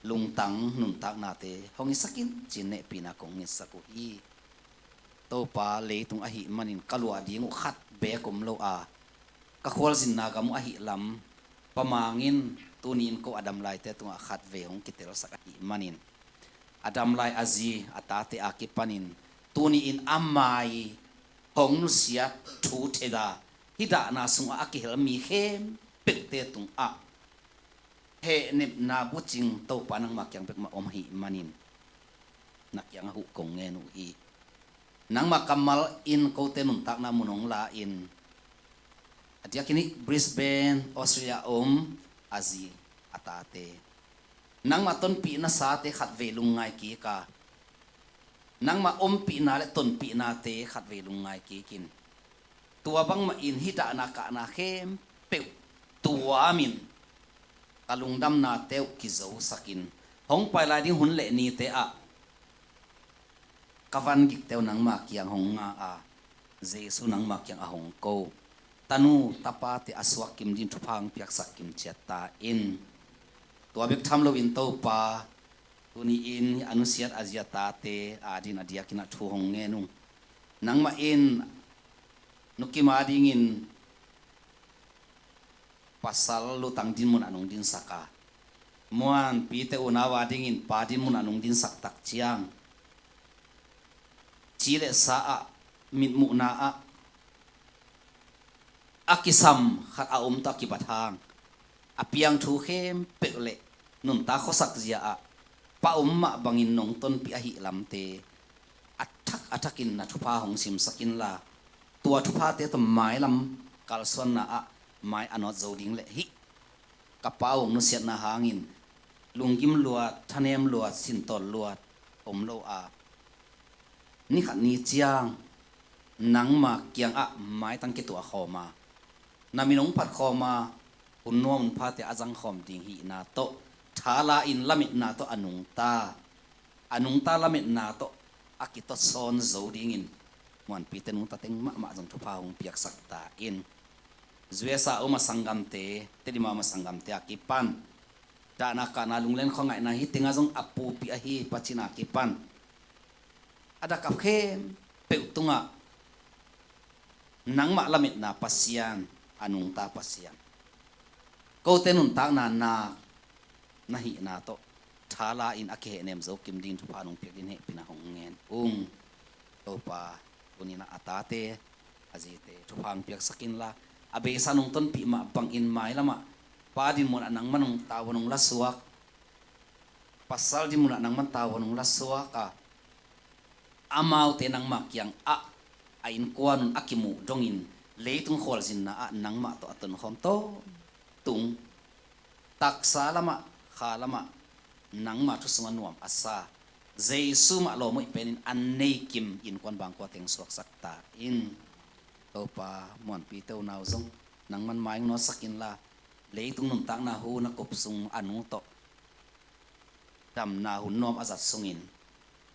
lungtang nuntaknate hong hisak in, ci-in hehpihna kong ngetsak uh hi. Topa, leitung ahih manin ka luah ding uh khat beek om lo a, ka khualzinna gam uh ahih lam Pa Mang in tuni-in ko a dam laite tungah khat vei hong kitelsak ahih manin, a dam lai a zi a tate a kipanin tuni-in a mai hong nusiat thu theda, hih dahna sungah a kihel mi khempeuhte tungah hehnepna bucing Topa nangma kiang bek mah om ahih manin, na kiangah huh kong ngen uh hi. Nangma kammal in kote nuntakna mun hong la in, a diakin hih Brisbane, Australia om a zi a tate, nangma tonpihna sate khat vei lungngai kik a, nangma ompihna le tonpihnate khat vei lungngai kik in, tua bangmah in hih dahna kahna khempeuh tuamin ka lungdamnate uh kizosak in, hong pai lai ding hun le nite ah ka vangikte uh nangma kiang hong nga a, Jesu nangma kiang a hong ko tanu tapate a suak kim ding thupha hong piaksak kim ciat ta in. Tua bek tham loin Topa, tuni-in a nusiat a zi a tate adingin a diakin ah thu hong ngen ung. Nangmah in nukim adingin pasal lutang dinmun ah nong dinsak a, Muanpite unau adingin pa dinmun ah nong dinsak tak ciang, ci le sa ah, mitmuhna ah a kisam khat a om tawh a kibat hang, a piang thu khempeuh le nuntak khuasak zia ah pa om mah bangin nong tonpih ahih lamte a thak a thakin na thupha hong simsak inla, tua thuphate tawh mailam kalsuanna ah mai a nawt zo ding le hih ka pa uh hong nusiatna hangin lunggim luat, thanem luat, sintawl luat om lo a, ni khat ni ciang nangma kiangah maitang kituah khawm a, na min hong phat khawm a, hun nuam hun phate a zang khawm ding hihna tawh, thala in lametna tawh a nungta, a nungta lametna tawh a kitotsawn zo dingin Muanpite nungta teng mahmah zong thupha hong piaksak ta in. U S A um a sanggamte, Tedim a um a sanggamte a kipan, dahna kahna lunglen khuangaihna hih tengah zong a pupih ahi Pa Cin a kipan, a dakap khempeuh tungah nangmah lametna Pasian, a nungta Pasian, kote nuntakna nak na hihna tawh thala in a kihehnem zo kim ding thupha nong piak dingin hehpihna hong ngen ung. Topa, tuni-in a tate a zite thupha hong piaksak inla, a beisa nong tonpih mah bangin mailam ah pa dinmun ah nangman hong tavuan hong lasuak, pasal dinmun ah nangman tavuan hong lasuak a, amaute nangma kiangah a innkuan un a kimuh dongin leitung khualzinna ah nangmah tawh a tonkhawm tawntung, taksa lamah, kha lamah nangma thu sungah nuam a sa, Jesu mah lawm hoih penin a nei kim innkuan bangkua teng suaksak ta in. Topa, Muanpite unau zong nangman mai hong nawtsak inla, leitung nuntakna hun a kup sung a nu tawh damna hun nuam a zat sungin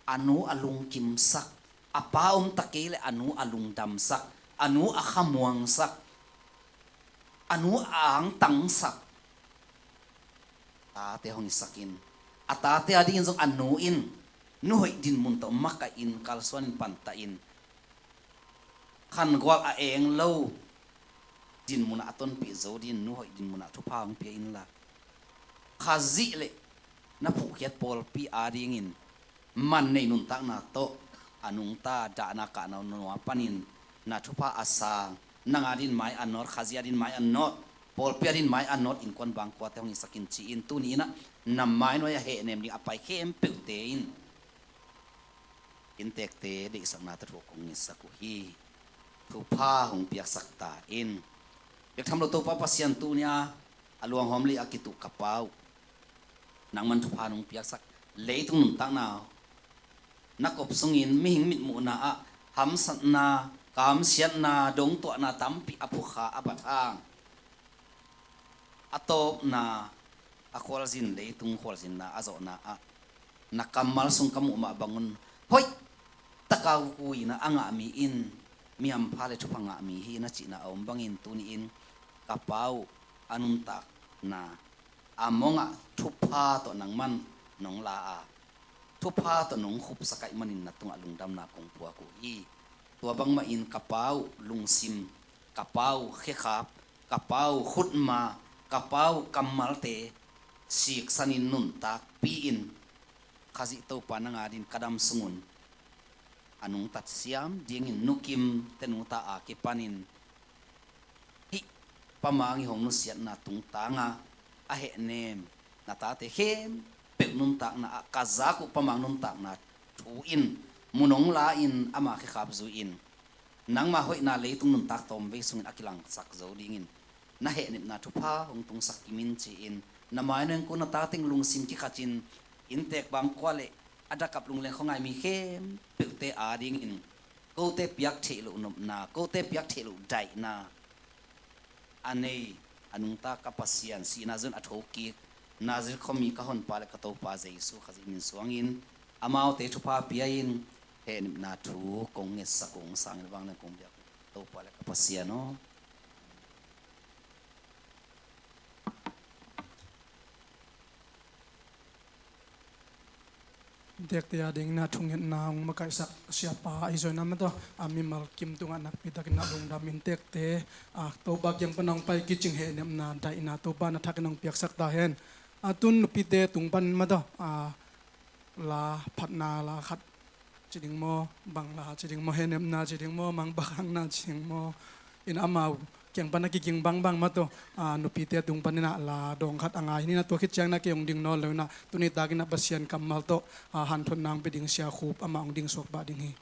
a nu a lungkimsak, a pa om ta kei leh a nu a lungdamsak, a nu a khamuangsak, a nu a angtangsak tate hong hisak in, a tate adingin zong a nu in nu hoih dinmun tawh makaih in, kalsuan in, pantah in, khangual a eng lo dinmun ah a tonpih zo dingin nu hoih dinmun ah thupha hong pia inla, Khazih le na phuhkhiat pawlpi adingin man nei nuntakna tawh a nungta, dahna kahna nuam panin na thupha a sang, nang adingin mai a nawt, Khazih adingin mai a nawt, pawlpi adingin mai a nawt innkuan bangkuate hong hisak in, ci-in tuni-in ah na mai nuai-ah hehnem ding a pai khempeuhte in inntekte deihsakna tawh thu kong ngetsak uh hi. thupha hong piaksak ta in. Biaktham lo Topa Pasian, tuni-a a luanghawm lei a kituh ka Pa uh, nangman thupha nong piaksak, leitung nuntakna na kop sungin mihing mitmuhna ah hamsatna, kamsiatna, dongtuahna tampi a phukha a bat hang, a tawpna, a khualzin, leitung khualzinna a zawhna ah na kammal sung ka muh mah bangun hoih taka kuina a ngah mi in, mi hampha le thupha ngah mi hi na cihna a om bangin, tuni-in ka Pa uh a nuntakna a mongah thupha tawh nangman nong la a, thupha tawh nong khupsak ahih manin na tungah lungdamna kong puak uh hi. Tua bangmahin ka Pa uh lungsim, ka Pa uh khekhap, ka Pa uh khutma, ka Pa uh kammalte siksanin nuntakpi-in, Khazih Topa, nang adingin ka dam sungun a nungtat siam dingin Nu Kim te nu ta a kipanin hih Pa Mang i hong nusiatna tungtanga a hehnem na tate khempeuh nuntakna ah ka zak uh Pa Mang nuntakna thu in mu nong la-in, ama khekhap zui-in, nangma hoihna leitung nuntak tawmvei sungin a kilangsak zo dingin na hehnepna thupha hong tungsak kim in, ci-in na mai nong kun na tateng lungsim kikhatin, inntek bang kua le a dakap lungleng khuangai mi khempeuhte adingin kote piak theih loh nopna, kote piak theih loh daihna a nei, a nungta ka Pasian, sihna zun a thokik Nazareth khuami ka Honpa le ka Topa Jesu Khazih min suangin, amaute thupha pia-in hehnepna thu kong ngetsak ung. Sangin vanglian kong biak Topa le ka Pasian aw. Inntekte adingin a thungetna hong makaihsak siapa ahi zongin, ama tawh a mimal kim tungah nakpi takin a lungdam. Inntekte, a, Topa kiang pan hong pai kicing hehnepna, daihna Topa na thakin hong piaksak ta hen. A, tun nupite tung panin ama tawh, a, la phatna la khat ci ding maw, bang la ci ding maw, hehnepna ci ding maw, mangpakna ci ding maw, in amau kiang pan a kiging bangbang ama tawh, a, nupite tung panin a la dawng khat a ngai hi in, a tua khit ciangin a kei hong ding nawn lo in, a tuni takin a Pasian kammal tawh, a, hanthotna hong pia ding Sia Khup amah hong ding suak pah ding hi.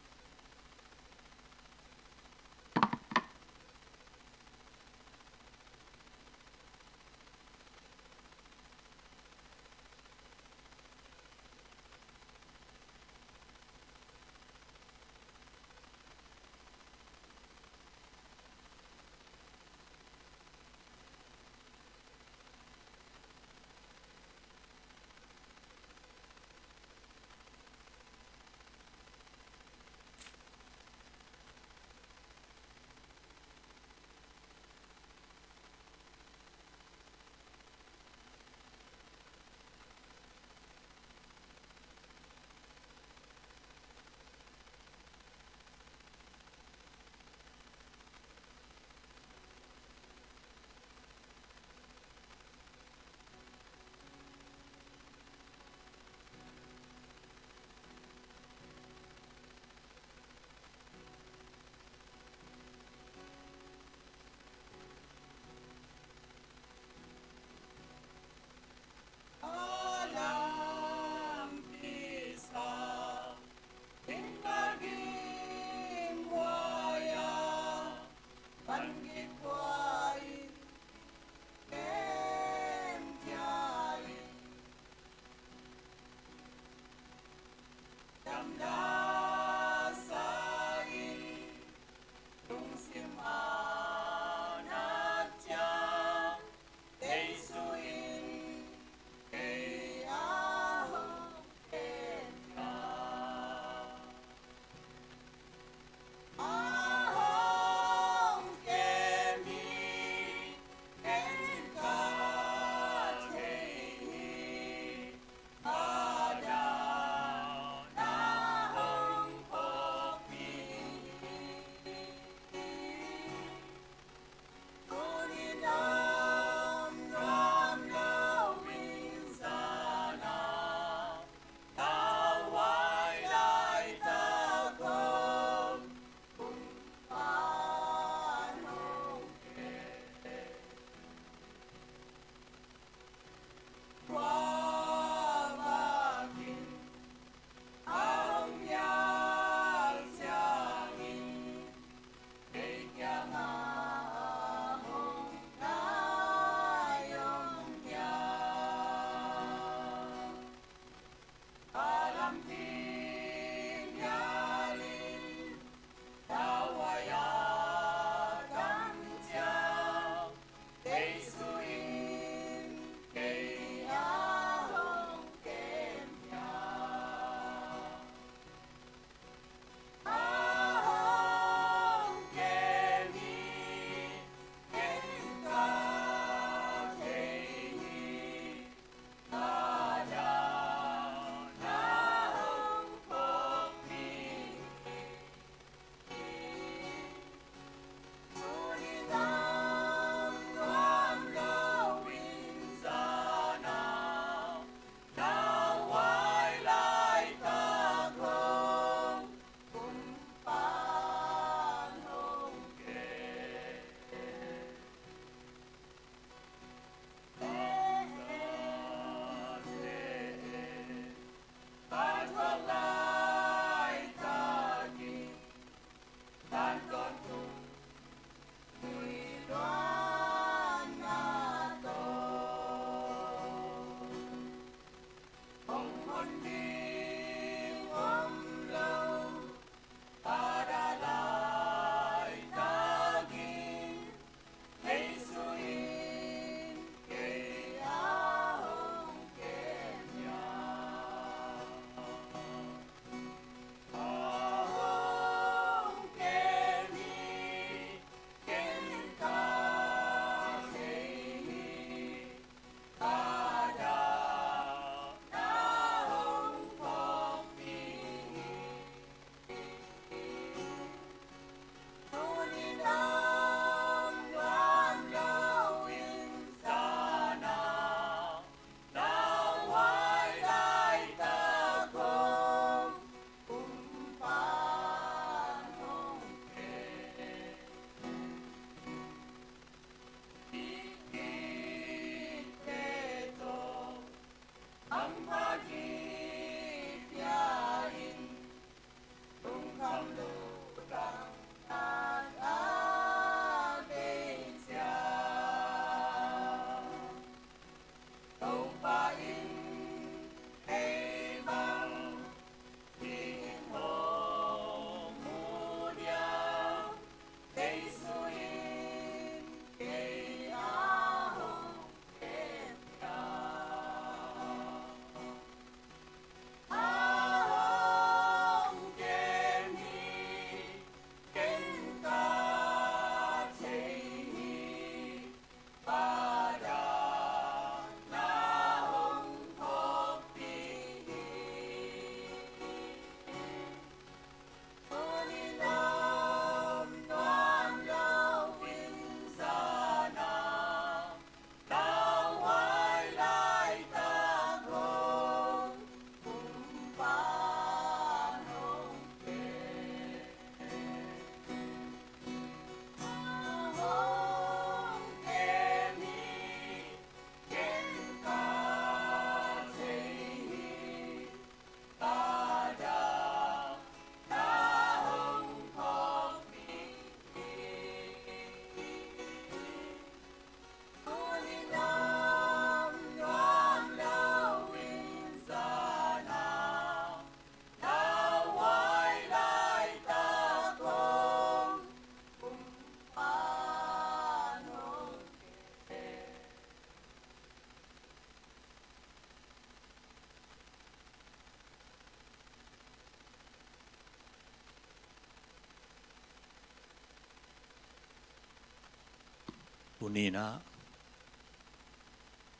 Tuni in ah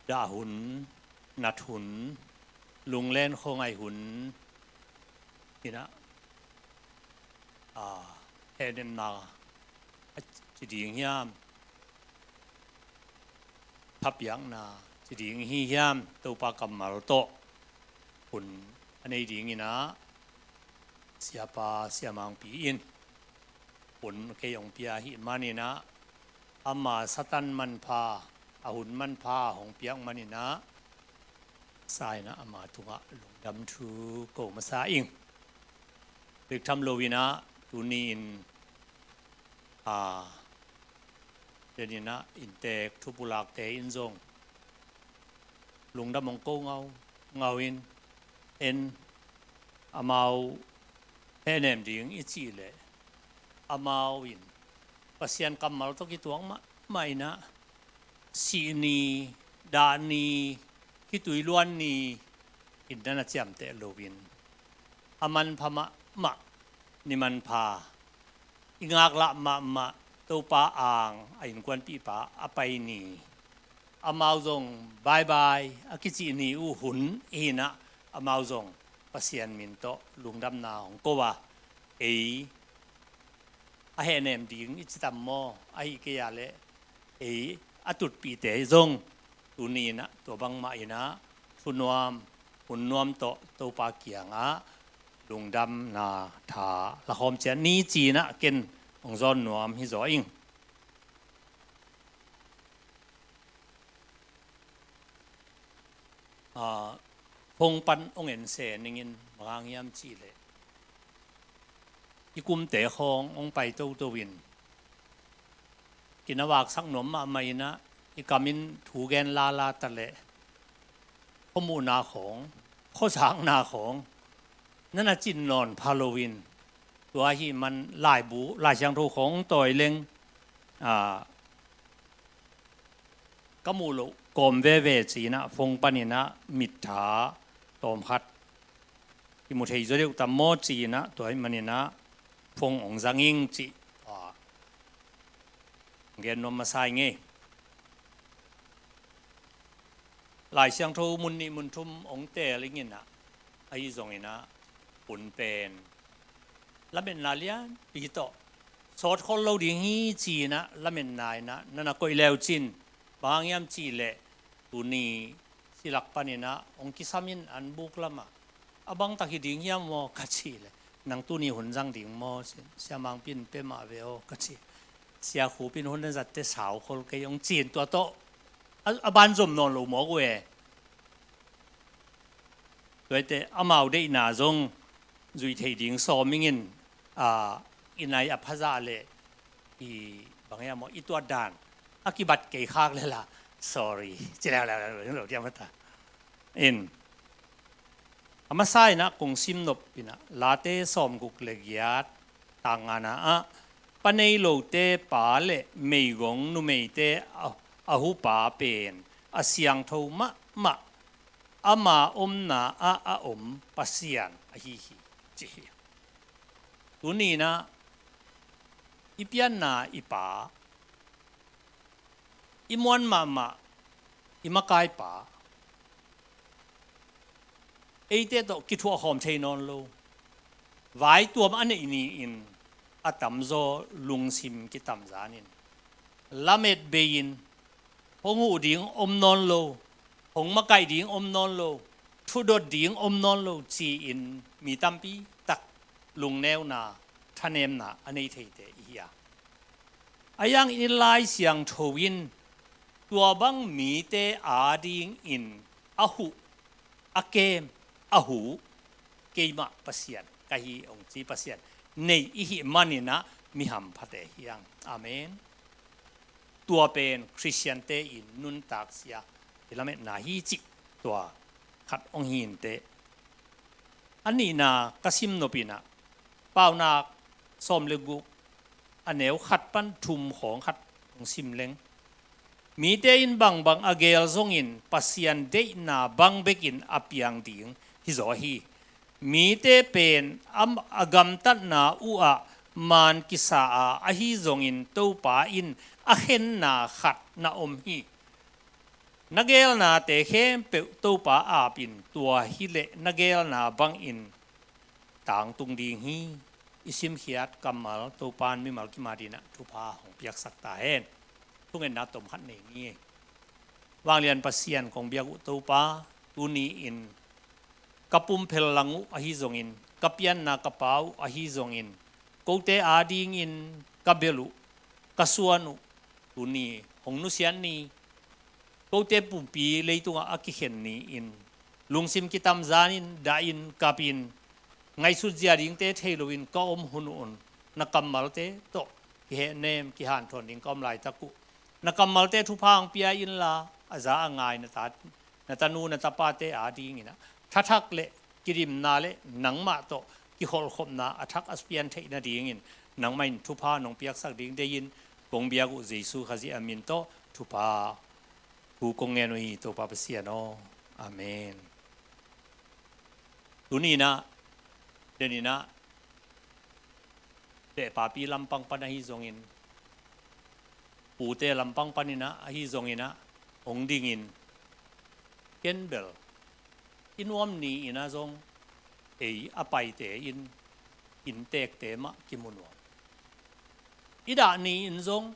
dah hun, nat hun, lunglen khuangaih hun in ah, a, hehnemna a ci ding hiam, thapiakna ci ding hi hiam, Topa kammal tawh hun a nei ding in ah, Siapa Sia Mangpi in hun kei hong pia ahih manin ah, ama Satan manpha, a hun manpha hong piak manin ah, sa in ah ama tungah lungdam thu ko masa ing. Bek tham lo in ah, tuni in, a, den in ah inntek thupulakte in zong lungdam hong ko ngaungau in, en, amau hehnem ding i cih leh, amau in Pasian kammal tawh kituak mahmah in ah, sih ni, dah ni, khitui luan ni in na na ciamteh lo in, a manpha mahmah ni manpha, i ngaklah mahmah Topa ang a innkuanpihpa a pai ni, amau zong bye bye a kicih ni uh hun hi in ah, amau zong Pasian min tawh lungdamna hong ko a, ei a hehnem ding i ci tam maw, ahih kei a leh ei a tutpihte zong tuni in ah tua bangmah in ah, thunuam, hunnuam tawh Topa kiangah lungdamna tha lakhawm ciat ni ci in ah ken hong zawn nuam hi zaw ing. A, phone pan hong en se ning in, bang hang hiam cih leh, i kumte khawng hong pai toto in, kinavaksak nuam mahmah in ah, i kam in thu gen lala ta leh, khuamuhna khawng, khuazakna khawng na na cin nawn pha lo in, tua ahih man laibu, Lai Siangtho khawng tawi leng, a, ka muh loh kawm veve ci in ah phone pan in ah mittha tawmkhat i mu thei zaw deuh tam maw ci in ah, tua ahih manin ah phone hong zang ing cih, a, gen nuam masa ing ei. Lai Siangtho mun nih mun thum hong teel ing in ah, ahi zongin ah hun pen lametna lianpi tawh sawt khol lo ding hi ci in ah, lametna in ah na na koih le uh cin, bang hang hiam cih leh, tuni silak pan in ah hong kisam in an buk lamah, a bang tak hi ding hiam maw ka cih leh, nang tuni hun zang ding maw, Sia Mangpi in pe mah ve aw ka cih. Sia Khup in hun a zatte sau khol kei hong ci in, tua tawh a, a banzom nawn lo mawk uh e. Tuate amau deihna zong zuih thei ding sawm ing in, a, i nai a phazah leh, i bang hiam maw, i tuat dan a kibat kei khak leh la, sorry ci leuleu lo diam a ta. In, a masa in ah kong sim nop in ah, Late sawmguk le giat, tang ngana ah, pa nei lote pa le meigong numeite a, a hupa pen a siangtho mahmah, ama omna ah a om Pasian ahi hi, ci hi. Tuni in ah i pianna i pa, i muan mahmah i makaipa, eite tawh kithuah khawm thei nawn lo, vaituam a neih ni-in a tamzaw lungsim kitamzan in, lamet bei-in, hong huh ding om nawn lo, hong makaih ding om nawn lo, thudot ding om nawn lo ci-in mi tampi tak lungneuna, thanemna a nei theite i hi a. Ahi hangin Lai Siangtho in tua bang mite adingin a huh, a kem, a huh, keimah Pasian ka hi hong ci Pasian nei i hih manin ah mi hamphate hi hang. Amen. Tua pen Khristiante in nuntakzia i lametna hi cih tua khat hong hi inteh. A nihna ka sim nop in ah, Paunak sawm le guk, a neu khat pan thum khawng khat hong sim leng, mite in bangbang a geel zongin Pasian deihna bang bekin a piang ding hi zaw hi. Mite pen a, a gamtatna uhah maan kisa a, ahi zongin Topa in a khenna khat na om hi. Na geelnate khempeuh Topa apin, tua hileh na geelna bangin tangtung ding hi. I simkhiat kammal Topa in mimal kim adingin ah thupha hong piaksak ta hen. Thungetna tom khat nei ni. Vanglian Pasian, kong biak uh Topa, tuni-in ka pumphel lang uh ahi zongin, ka pianna ka pa uh ahi zongin, kote adingin ka bel uh, ka suan uh, tuni hong nusiat ni. Kote pumpi leitungah a kikhen ni-in, lungsim kitamzanin, dahin, kapin, ngaihsut zia dingte thei loin ka om hun un, na kammalte tawh kihehnem, kihanthawn ding ka om laitak uh, na kammalte thupha hong pia inla, a za a ngai na ta, na tanu na tapate adingin ah thathak le kidimna le nangmah tawh kikholhkhopna a thak a pian theih nadingin nangmah in thupha nong piaksak ding deihin kong biak uh Jesu Khazih a min tawh thupha thu kong ngen uh hi, Topa Pasian aw. Amen. Tuni-in ah, den in ah, deh papi lampang pan ahi zongin, pute lampang panin ah ahi zongin ah, hong dingin, ken bel i nuam ni-in ah zong ei a paite in innteekte mah kimu nuam. I dah ni-in zong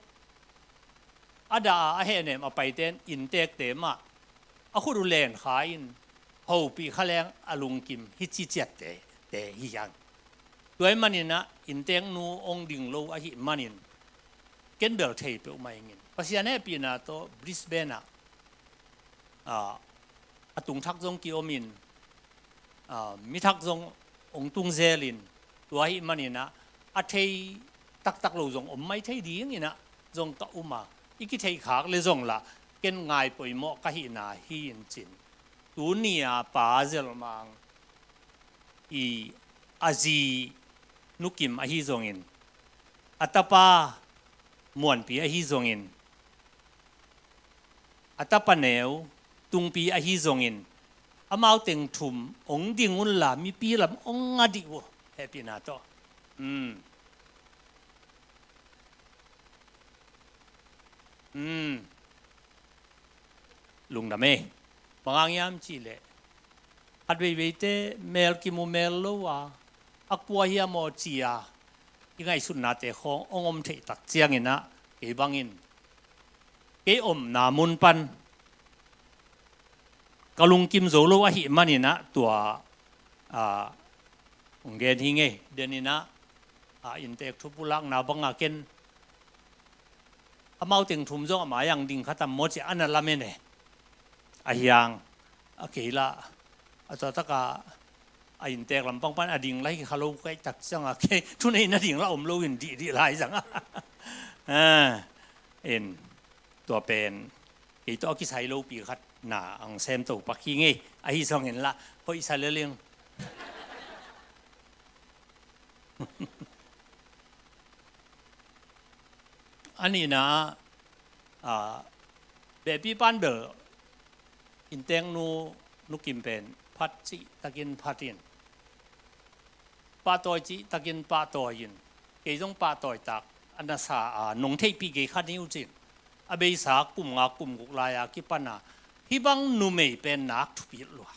a dah a, a hehnem a paite in innteekte mah a khut uh lenkha in hopih kha leng a lungkim hi ciciatte te hi hiang. Tua ahih manin ah innteeknu hong ding lo ahih manin ken bel thei peuhmah ingin, Pasian hehpihna tawh Brisbane ah, ah, a tungthak zong kiomin, ah, mithak zong hong tung zelin, tua ahih manin ah a thei taktak lo zong om mai thei dingin ah zong ka um a, i kitheihkhak le zong lah ken ngai poimawh ka hihna hi in cin. Tuni-a Pa Zelmang i a zi Nu Kim ahi zongin, a tapa Muanpi ahi zongin, a tapa neu Tungpi ahi zongin, amau teng thum hong ding unla mipi lam hong ngadih uh hehpihna tawh. Um. Um. Lungdam e. Bang hang hiam cihleh, khat veiveite mel kimu mel lo a, a kua hiam aw ci-a i ngaihsutnate khawng hong om theih tak ciangin ah, kei bangin kei omna mun pan ka lungkim zo lo ahih manin ah tua, ah, hong gen hi ing ei. Den in ah, ah, innteek thupulakna bangah ken amau teng thum zong a mai-ah ding kha tam maw ci-a na lamen e. A hiang, a kei lah, a tua takah a innteek lampang pan a ding lah hi kha lo ka hih tak ciangah kei thuneihna ding lah om lo in dihdih lai zangah. Ah, in, tua pen kei tawh a kisai lopi khat na hong sem to pak hi ing ei. Ahi zongin lah hoih sa lel ing. A nihna ah, ah, behpi pan bel innteeknu Nu Kim pen phat cihtakin phat in, pahtawi cihtakin pahtawi in, kei zong pahtawi tak a na sa a, nong theihpih kei kha ni uh cin. A beisa kum nga kum guk lai-a kipan a hih bang numei pen nak thupi lua.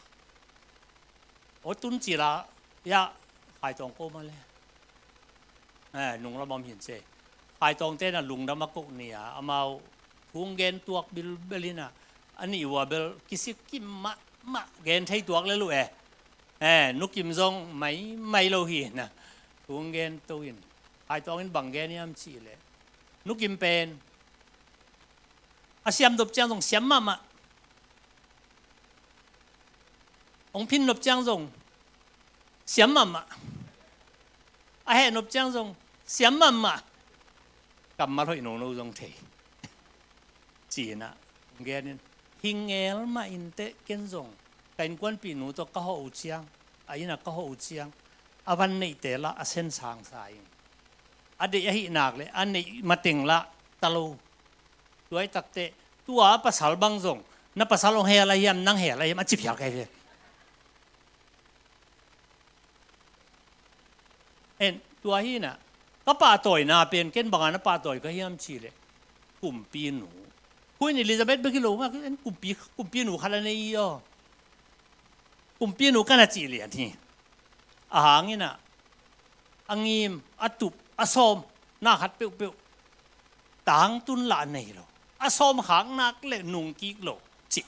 Aw, tun cil a, ya, Khai Tawng ko mah le. Eh, nung lam om hi in ci. Khai Tawng te na lungdam a koh ni a, amau thu hong gen tuak bilbel in a, a nih uh a bel kisik kim mahmah, gen thei tuak lel uh e. Eh, Nu Kim zong maimai lo hi in a, thu hong gen to in. Khai Tawng in bang gen hiam cihleh, Nu Kim pen a siam nop ciang zong siam mahmah. Hong phin nop ciang zong siam mahmah. A heh nop ciang zong siam mahmah. Kammal hoih nono zong thei. Ci-in a, hong gen in, hi ngel mah inteh, ken zong ka innkuanpihnu tawh ka hawh uh ciang, a inn ah ka hawh uh ciang, a van neihte lah a sen sangsa ing. A deih ahih nak leh a neih mateng lah ta lo. Tua hi takteh, tua pasal bang zong, na pasal hong hel a hiam, nang hel a hiam, a ci phial ka hi ve. En, tua hi in a, ka pahtawina pen ken bang a na pahtawi ka hiam cihleh, Kumpinu. Queen Elizabeth bek hi lo, kumpi, kumpinu khat a nei hi aw. Kumpinu ka na cih lian hi. A hang in ah, a ngim, a tup, a sawm, na khat peuhpeuh tangtun lah nei lo. A sawm khak nak le nungkik lo cih.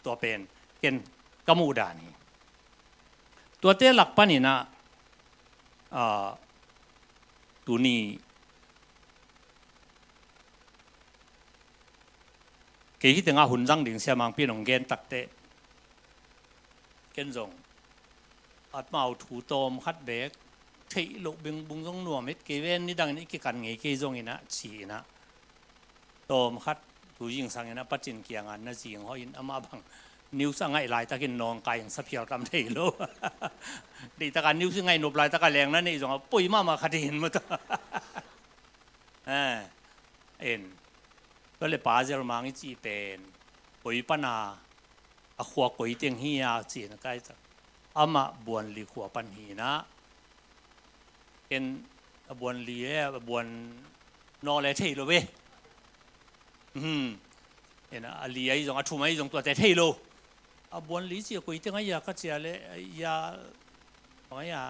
Tua pen ken ka muh dan hi. Tuate lak panin ah, ah, tuni kei hi tengah hun zang ding siamangpi in hong gen takteh, ken zong amau thu tawm khat beek theih loh bing bung zong nuam het kei ven, nidangin i kikan ngei kei zongin ah ci-in ah, tawm khat thu zingsangin ah Pacin kiangah na zing hawh in, amah bang news a ngaih laitakin nawngkai in saphial tam thei lo. Deihtakah news i ngaih nop laitaka leng na neih zongah poi mahmah khat hi in mata. Eh, en. Tua le Pa Zel Mang i cih pen koi pana, a khua koi teng hi a ci-in kai ta. Amah Buanli khua pan hi in ah. Ken a Buanli e, a Buan naw le thei lo ve. Hmm. En, a li ahi zong, a thum ahi zong tuate thei lo. A Buanli ci a koi teng ahi a ka ci a le, ya, ya,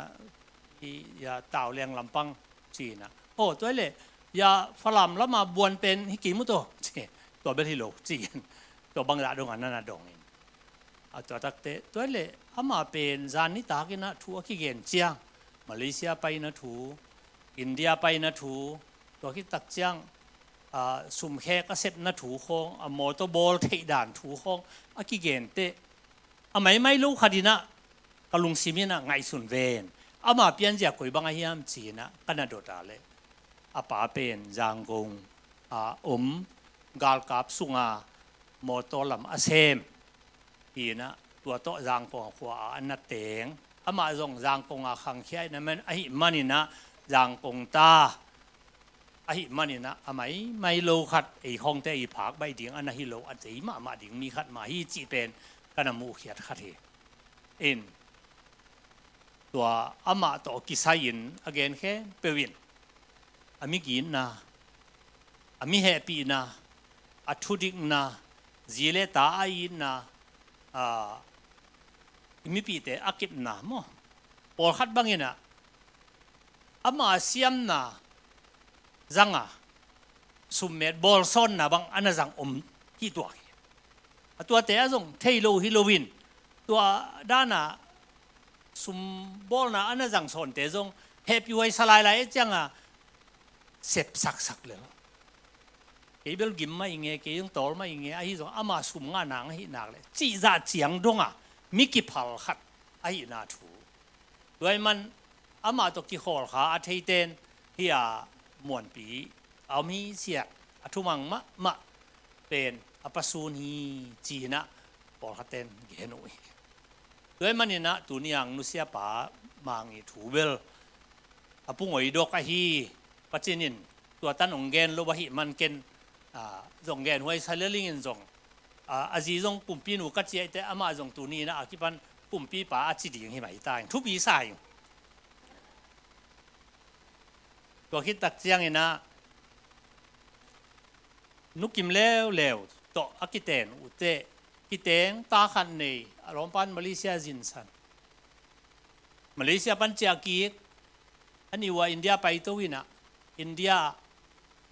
ya Tau Leng lampang ci-in ah. Aw, tua le, ya Falam lama Buan pen hi kei mu taw ci. Tua bel hi lo ci-in. Tua bangzah dong a na na dong in. A tua takteh, tua le, amah pen zan nitakin ah thu a kigen ciang, Malaysia paina thu, India paina thu, tua khit tak ciang, a, sumkhek a sepna thu khawng, a mawtaw bawl theih dan thu khawng a kigen teh, a maimai lo khat in ah ka lungsim in ah ngaihsun ven. Ama pianzia koi bang a hiam ci-in ah ka na dot a le, a pa pen Zangkong a om, galkap sunga mawtaw lam a sem hi in ah, tua tawh Zangkong a khua a na teng. Amah zong Zangkong a khangkhia in ah man, ahih manin ah Zangkong ta ahih manin ah, a maimai lo khat, ei khawngte i phak baih ding a na hi lo, a tei mahmah ding mi khat mah hi cih pen ka na muhkhiat khat hi. In, tua amah tawh kisai-in a gen khempeuh in, a migitna, a mi hehpihna, a thudikna, zi le ta a itna, a, i mipihte a kipna maw, pawlkhat bangin ah, ama siamna zanga summet bawlsawnna bang a na zang om hi tuak hi. A tuate a zong thei lo hi loin, tua dana sumbawlna a na zang sawnte zong hehpihhuai sa lailai e cianga sepsaksak lel. Kei bel gim mah i nge, kei zong tawl mah i nge, ahi zong ama sum ngah nang ahi nak le cihzah ciang donga mi kiphal khat ahihna thu. Tua ahih man amah tawh kikhawlkha a theiten hi a, muanpi a om hi siah, a thumang mahmah pen a pasun hi ci-in ah pawlkhatten gen uh hi. Tua ahih manin ah tuni ang nusiapa Mang i thu bel a pungoi dok ahi, Pacin in tua tan hong gen lo ahih man ken, a, zong genhuai sa lel ing in zong, a, a zi zong kumpinu ka ci ahih teh amah zong tuni in ah a kipan kumpipa a ci ding hi mai ta ing, thupi sa ing. Tua khit tak ciangin ah Nu Kim Leuleu tawh a kiten uh teh, kiteng ta khat nei, a lawmpan Malaysia zinsan. Malaysia pan ciah kik, a nih uh ah India paito in ah, India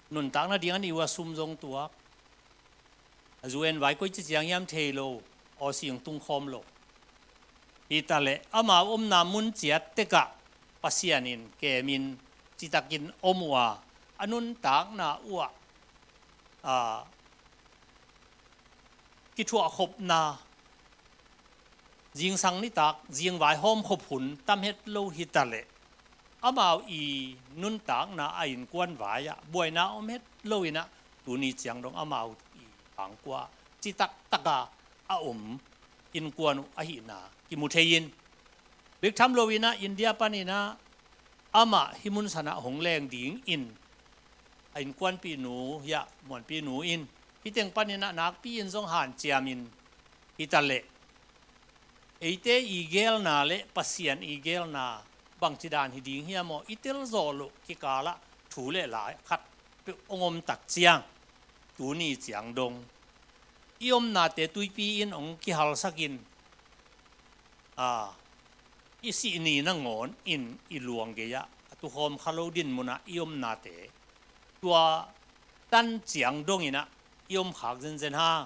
nuntak nading a nih uh ah sum zong tuak. A U N vai koi ci ciang hiam thei lo, aw sing tung khawm lo. Hi ta leh amau omna mun ciat tekah Pasian in kemin citakin om uh a, a nuntakna uh ah, a, kithuahkhopna, zingsang nitak, zingvai hawmkhop hun tam het lo hi ta leh, amau i nuntakna a innkuan vai-ah buaina om het lo in ah, tuni ciang dong amau i pangkua citak taka a om innkuan uh ahihna kimu thei in, bek tham lo in ah India panin ah amah hih mun sanah hong leng dingin a innkuanpihnu, hiah muanpihnu in, hih teng panin ah nakpi in zong hanciamin hi ta leh, eite i geelna le Pasian i geelna bangci dan hi ding hiam aw, i telzawh loh kikalah thu le la khat peuh hong om tak ciang, tuni ciang dong i omnate tuipi in hong kihalsakin, a, i sih ni nangawn in i luang gei-ah a tukhawm kha lo din munah i omnate tua tan ciang donginah i om khak zenzen hang,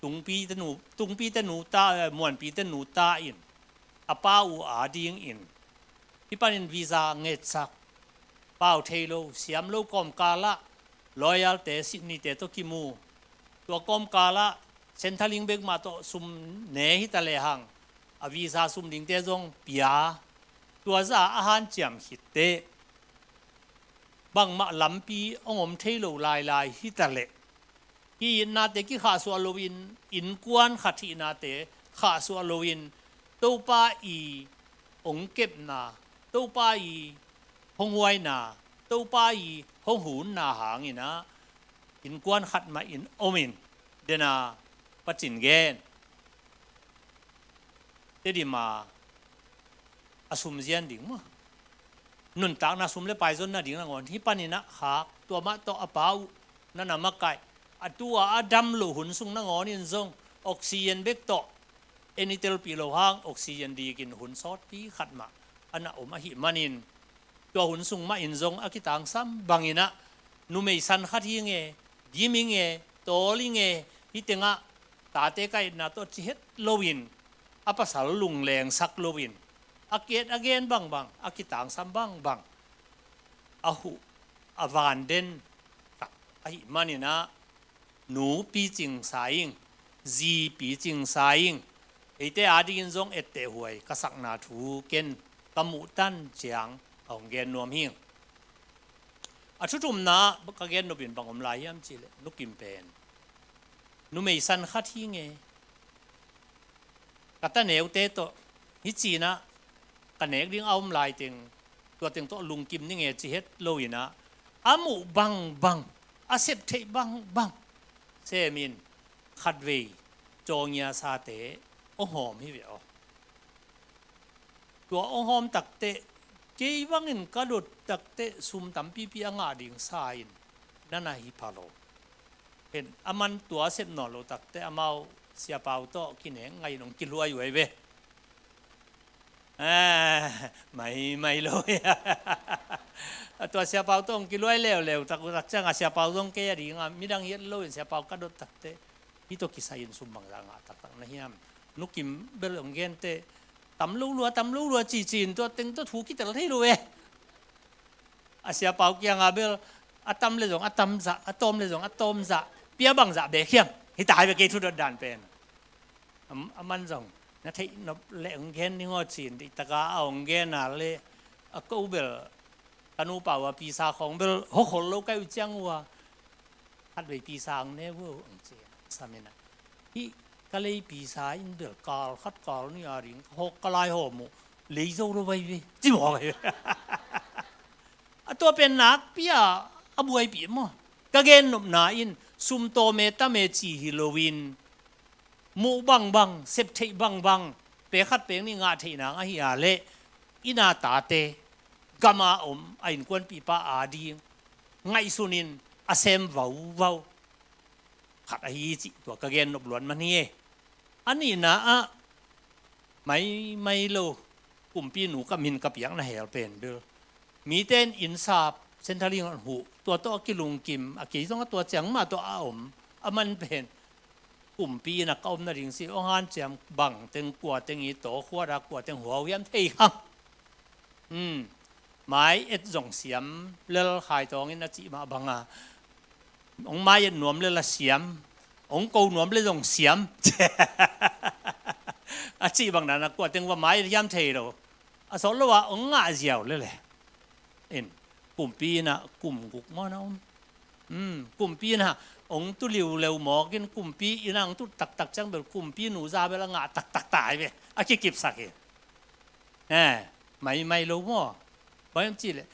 tungpite nu, tungpite nu ta, muanpite nu ta in a pa uh adingin hih panin visa ngetsak, pau thei lo, siam lo kawmkalah lawyalte, sih nite tawh kimu. Tua kawmkalah Centrelink bek mah tawh sum ne hita lehang a visa sum dingte zong pia. Tua zah a hanciam khitteh bangmah lampi hong om thei lo lailai hita leh, hih itnate kikhahsuah loin, innkuan khat hihnate khahsuah loin, Topa i hong kepna, Topa i hong huaina, Topa i hong hunna hanginah innkuan khat mah in omin, dena pacin gen Tedim a a sum zian ding maw? Nuntakna sum le pai zon nading nangawn hih paninah khak, tua mah tawh a pa uh na na makaih, a tu-a a dam loh hun sung nangawnin zong oxygen bek tawh en i telpih loh hang oxygen dikin hun sawtpi khat mah a na om ahih manin, tua hun sung mah in zong a kitangsam banginah numei san khat hi nge, gim hi nge, tawl hi nge, hih tengah tate ka itna tawh ci het loin, a pasal lunglengsak loin, a kiet a gen bangbang, a kitangsam bangbang, a huh a vanden tak ahih maninah, nu picing sa ing, zi picing sa ing, eite adingin zong etteh huai ka sakna thu ken ka muhtan ciang a hong gen nuam hing. A thuthumna ka gen nopin bang om lai hiam cihleh, nukim pen numei san khat hi nge, ka ta neute tawh hih cinah ka nek ding a om lai teng, tua teng tawh lungkim ni nge ci het loinah, a muh bangbang, a sep theih bangbang semin khatvei cawngya sate hong hawm hi ve aw. Tua hong hawm takteh, kei bangin ka dot takteh sum tampipi a ngah ding sa in na na hi pha lo. Hen, a man tua sep nawn lo takteh amau Sia Pau tawh kinek ngaihin hong kiluai uh ahi ve. Ah, mai mai lo. A tua Sia Pau tawh hong kiluai leuleu tak uh tak ciangah Sia Pau zong kei a dingah midang hiat loin Sia Pau ka dot takteh, hih tawh kisai-in sum bangzah ngah taktak na hiam? Nukim bel hong genteh, tam lo lua, tam lo lua cici-in tua teng tawh thu kitel thei lo ve. A Sia Pau kiangah bel a tam le zong a tam zah, a tawm le zong a tawm zah, pia bangzah bek hiam? Hita hi ve kei thu dot dan pen. A man zong na theih nop leh hong gen ning aw ci-in dihtaka a hong gen a leh, a ko bel ka nupa uh a pisa khawng bel hawkhol lo ka hih uh ciang uh a, khatvei pisa hong ne uh hong ci a, saminah, hih ka lei pisa in bel kal khat kal nih a ding ka hawk ka laihawm uh lei zo lo vai ve, ci mawk ahi ve. A tua pen nakpi-a a buaipih maw? Ka gen nopna in sum tawm e tam e ci hi loin, muh bangbang, sep theih bangbang, pek khat pek nih ngah theih nang ahi a leh, i na tate, gama om a innkuanpihpa ading ngaihsunin a sem vauvau khat ahi cih tua ka gen nop luat man hi e. A nihna ah, maimai lo, kumpinu ka min ka piak na hel pen bel, mite in inn sap, Centrelink huh, tua tawh a kilungkim, a kei zong a tua ciang mah tawh a om, a man pen kumpi inn a ka om nading si, hong hanciam bang teng kua teng i taw khuat a kua teng huau hiam thei khang. Hmm. Mai et zong siam lel, Khai Tawng in a cih mah banga, hong mai et nuam lel a siam, hong ko nuam lel zong siam. A cih bang dan a kua teng va mai et hiam thei lo. A sawt lo ah hong ngah ziau lel e. In, kumpi inn ah kum guk maw na om? Hmm, kumpi inn ah hong tu liuleu mawk in, kumpi inn ah hong tut taktak ciang bel kumpinu za bel a ngah taktak ta hi ve. A kikipsak hi. Eh, maimai lo maw? Bang hiam cihleh,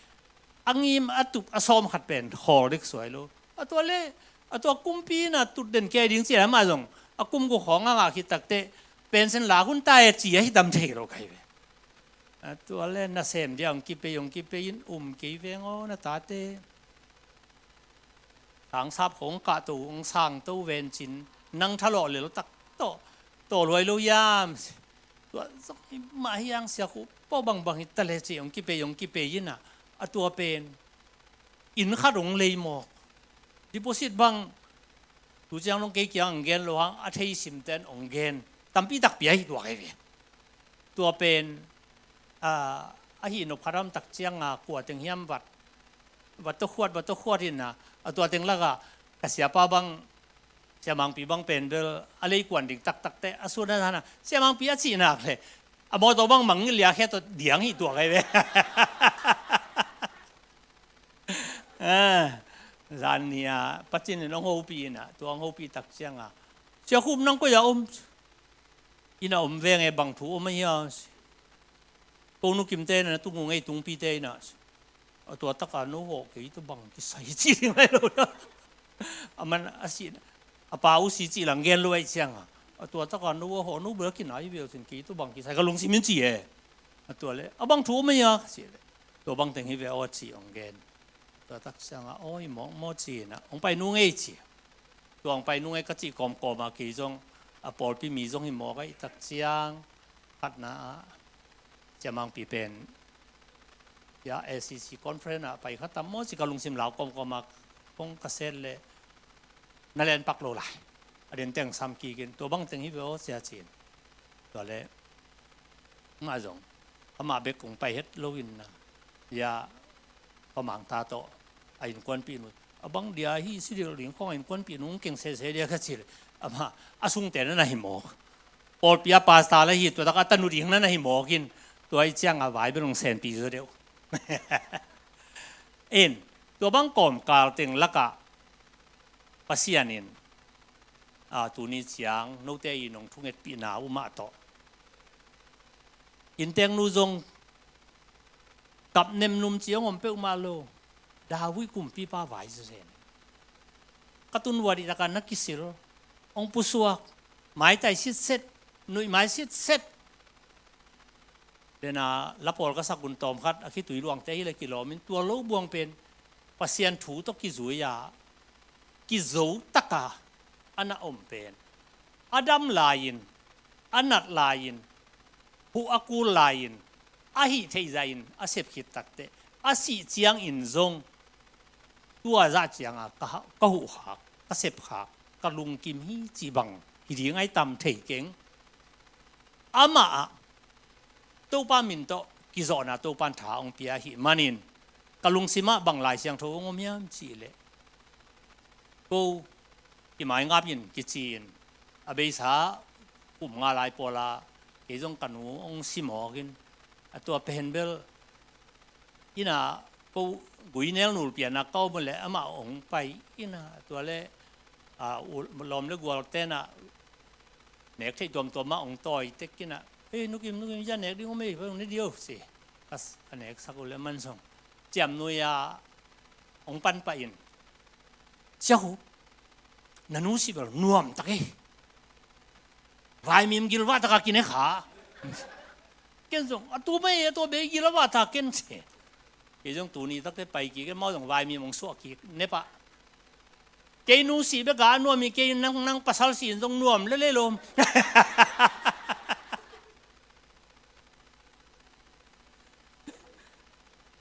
a ngim a tup a sawm khat pen khawl dek suai lo. A tua le, a tua kumpi inn ah tut den kei ding cihleh amah zong a kum guk khawng a ngah khit takteh pension lak hun ta e ci a hi tam thei lo ka hi ve. A tua le nasem dia hong kipei, hong kipei in um kei veng aw na tate. Thangsap khong kah to, hong sang to vencin, nang thalawh lel tak tawh, tawh luai lo hiam? Tua zong hi mah hiang sia khu, pau bangbang hi ta le ci, hong kipei, hong kipei inah, a tua pen, inn khat hong lei mawk. Deposit bang, tu ciang dong kei kiang hong gen lo hang, a thei simten hong gen. Tampi takpi ahi tua kei ve. Tua pen, a, ahi nop khat am tak cianga, kua teng hiam vat, vat tawh khuat, vat tawh khuat inah, a tua teng lakah, ka siapa bang, Sia Mangpi bang pen bel, a lei kuan ding taktak teh, a sun a hana, Sia Mangpi a cih nak le, a mawtaw bang mangngilh liakhe tawh diang hi tua kei ve. Ah, zan ni a, pacin in hong hopih inah, tua hong hopih tak cianga, Sia Khup nang koi a om? Inn a om veng e, bang thu om a hia? Ko Nu Kimte na tung uh ngei, tungpite inah. A tua taka no hawh kei tawh bang kisai ci ding lai lo na. A man a si, a pa uh si ci lang gen lo aih cianga. A tua taka no a hawh no bel a kinai ve uh cin kei tawh bang kisai ka lungsim in ci e. A tua le, a bang thu om a hia ka ci le. Tua bang teng hi ve aw ci hong gen. Tua tak cianga, aw hi mawk maw ci inah. Hong pai nung ei ci. Tua hong pai nung ei ka cih kawmkawma kei zong, a pawlpi mi zong hi mawk aih tak ciang, khatna ah, Sia Mangpi pen, ya, A C C conference ah pai kha tam maw ci ka lungsim lau kawmkawma kong ka set le, na len pak lo lai. A den teng sam kik in, tua bang teng hi ve aw sia ci in. Tua le, mah zong, amah bek kong pai het lo inah, ya, Pa Mang ta tawh a innkuanpih nu, a bang dia hi si deuh ding khong a innkuanpih nu hong keng sese dia ka ci le, amah a sungte na na hi mawk. Pawlpi a pastor la hi, tua taka tanu ding na na hi mawk in, tua aih cianga vai bel hong senpi zaw deuh. In, tua bang kawmkal teng lakah, Pasian in, a, tuni ciang, note in hong thungetpihna uh mah tawh. Innteeknu zong kap nemnum ci hong om peuhmah lo. David kumpipa vai zen. Ka tun uah dih taka na kisil. Hong pusuak. Maitai sitset. Nuihmai sitset. Dena lapawl ka sak un tawmkhat a khitui luangte hi le kilawm in tua lo buang pen Pasian thu tawh kizui a kizo taka a na om pen a dam lai-in, a nat lai-in, huh a kul lai-in, a hih theih zahin a sep khit takteh a sih ciangin zong tua zah cianga ka, ka huh khak, ka sep khak, ka lungkim hi ci bang hi ding ahi tam thei keng. Amah ah Topa min tawh kizawhna Topan tha hong pia ahih manin ka lungsimah bang Lai Siangtho hong om hiam cih leh ko kimaingap in kici in a beisa kum nga lai pawla kei zong ka nu hong si mawk in a tua pen bel ina ko Guinel nulpiana ka om le amah hong pai ina tua le a lawm le gual tena nek theih tuamtuam mah hong tawi tek ina ei nukim nukim ya nek ding om ei hong ne dio si a nek sak uh le man zong ciam nui a hong pan pah in sia hu na nu si bel nuam tak ei vaimim gilvah taka kine kha ken zong a tu mai a tua bei gilvah ta ken se kei zong tuni takte pai kik ken mau zong vaimim hong suah kik nepah kei nu si beka a nuam hi kei nang nang pasal si in zong nuam lele lom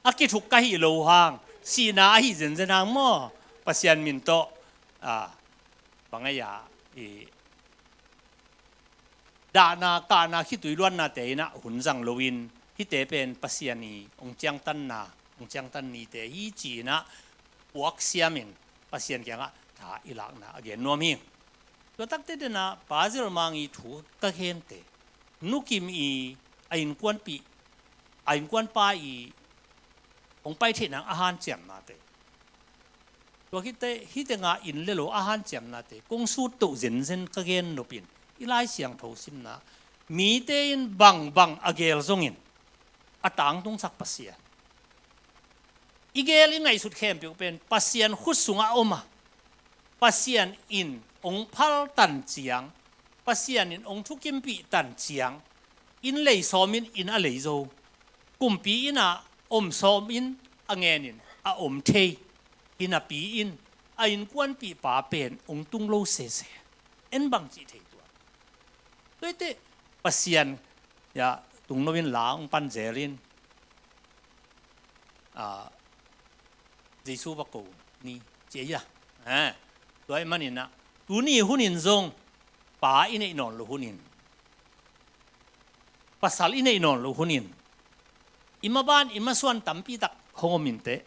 a kithuk ka hi lo hang sihna ahi zenzen hang maw Pasian min tawh a bang a ya i dahna kahna khitui luannate inah hun zang loin hihte pen Pasian i hong ciangtanna hong ciangtan nite hi ci inah puak siamin Pasian kiangah tha i lakna a gen nuam hi. Tua takte tenah Pa Zil Mang i thu ka gente nukim i a innkuanpih a innkuanpa i hong pai theih nang a hanciamnate tua khite hite nga in le lo a hanciamnate kong sut toh zenzen ka gen nopin i Lai Siangtho simna mite in bangbang a gel zongin a tangtungsak Pasian i gel i ngaihsut khempeuh pen Pasian khut sungah om a Pasian in hong phaltan ciang Pasian in hong thukimpih tan ciang in lei sawmin in a lei zo kumpi inah om sawmin a ngenin a om thei hinapi in a innkuanpihpa pen hong tung lo sese. En bang cih thei tua. Tuate Pasian, ya, tunglo in la hong pan zel in, a, Jesu va ko ni, ci a, eh, tua ahih manin ah, tuni hun in zong pa i neih nawn loh hun in, pasal i neih nawn loh hun in, i maban i masuan tampi tak hong om inteh.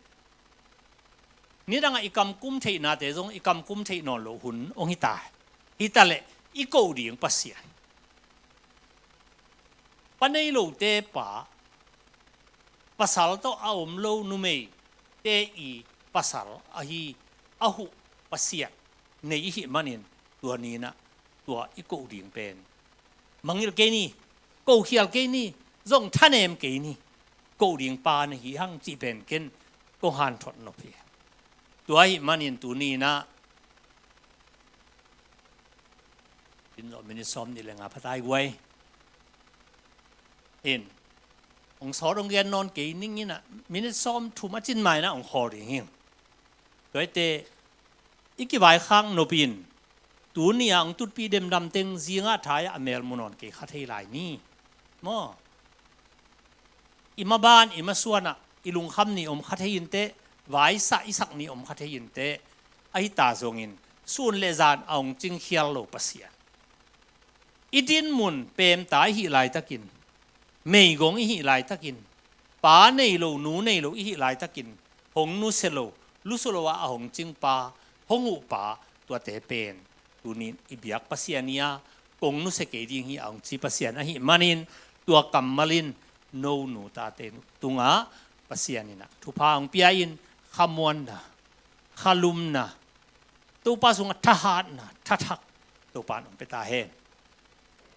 Nidangah i kamkum theihnate zong i kamkum theih nawn loh hun hong hi ta. Hi ta leh i ko ding Pasian, pa nei lote pa, pasal tawh a om lo numeite i pasal ahi a huh Pasian nei i hih manin, tua ni-in ah tua i ko ding pen mangngilh kei ni, ko khial kei ni, zong thanem kei ni, ko ding pa na hi hang cih pen ken kong hanthot nop hi. Tua ahih manin tuni-in ah, in lo minit sawm nih le nga pha tai guai in, hong sawt hong gen nawn kei ning in ah, minit sawm thum a cin mai-in ah hong khawl ding hi. Tuate i kivaikhak nop in, tuni-a hong tutpih demdam teng zingah thai-ah a mel mu nawn kei kha thei lai ni. Maw? I maban i masuanah i lungkham ni om kha thei inteh, vaisah i sak ni om kha thei inteh, ahi ta zongin sun le zan a hong cingkhial lo Pasian, i dinmun pemta i hih laitakin, meigong i hih laitakin, pa nei lo, nu nei lo i hih laitakin, hong nusia lo, lusu lo-ah a hong cing pa, hong huh pa, tuate pen tuni-in i biak Pasian hi a, kong nusia kei ding hi a hong ci Pasian ahih manin, tua kammal in no nu tate tungah Pasian in ah thupha hong pia in, khamuanna, khalumna, Topa sungah thahatna, thathak Topa in hong pia ta hen.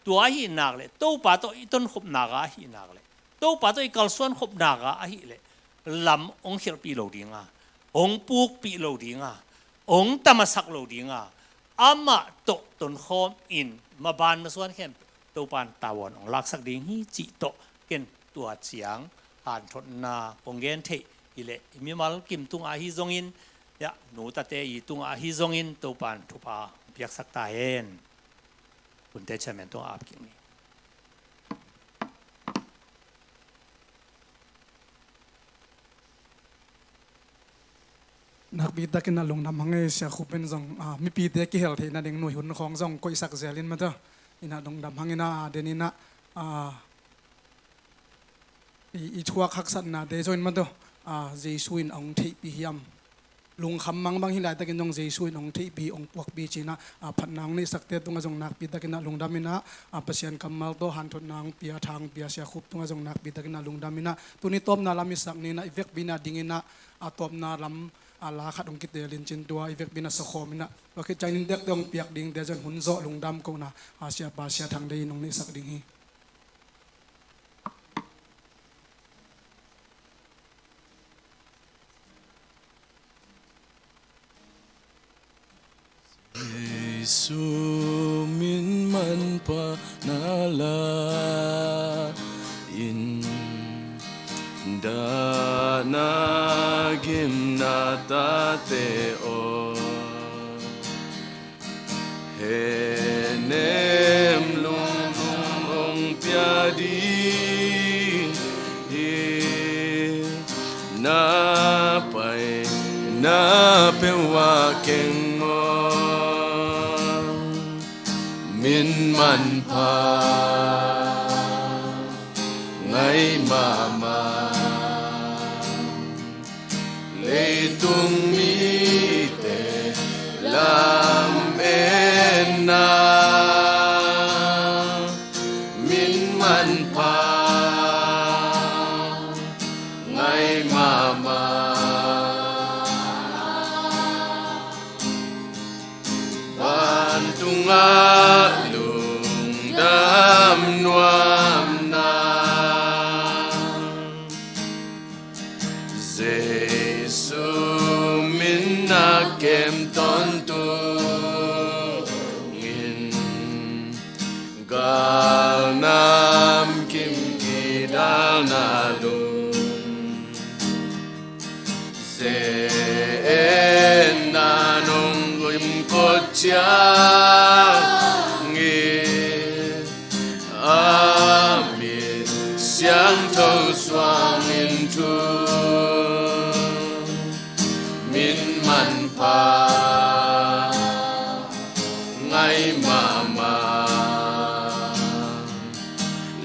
Tua ahih nak leh, Topa tawh i tonkhop nak a ahih nak leh, Topa tawh i kalsuan khop nak a ahih leh, lam hong khialhpih lo ding a, hong pukpih lo ding a, hong tamasak lo ding a, amah tawh tonkhawm in maban masuan khempeuh Topa in tavuan hong laksak ding hi cih tawh ken tua ciang hanthotna kong gen theih hi leh, i mimal kim tungah ahi zongin, ya, nu tate i tungah ahi zongin Topa in thupha hong piaksak ta hen. Kunte chairman tungah ap kik ni. Nakpi takin a lungdam hang ei, Sia Khup in zong, a, mipite kihel theihna ding nuihun khawng zong koihsak zel in maw, in a lungdam hang in a, a den in a, a, i, i thuak haksatnate zong in maw, a, Jesu in a hong theihpih hiam. Lungkham mangbang hih laitakin zong Jesu in hong theihpih, hong puakpih ci-in a, a, phatna hong neihsakte tungah zong nakpi takin a lungdam in a, a, Pasian kammal tawh hanthotna hong pia, tha hong pia Sia Khup tungah zong nakpi takin a lungdam in a, tuni tawpna lam i sak ni-in a, i vekpi-in a ding in a, a, tawpna lam, a, la khat hong kiteel in cin tua i vekpi-in a sakhawm in a, tua khit ciangin dekte hong piak dingte zong hun zawh lungdam kohna, a, Siapa Sia Thang Dei in hong neihsak ding hi. Jesu min manpha na la in, dahna gimna tate aw, henem lunglung hong pia ding hi. Na paina peuh ah keng aw, min manpha ngai mahmah. Leitung mite lametna min manpha ngai mahmah. Vantungah lungdam nuamna Jesu min a kem tawntung in, galnam kim kidalna lung, ze-etna ciangin, a min siangtho suangin thu min manpha ngai mahmah.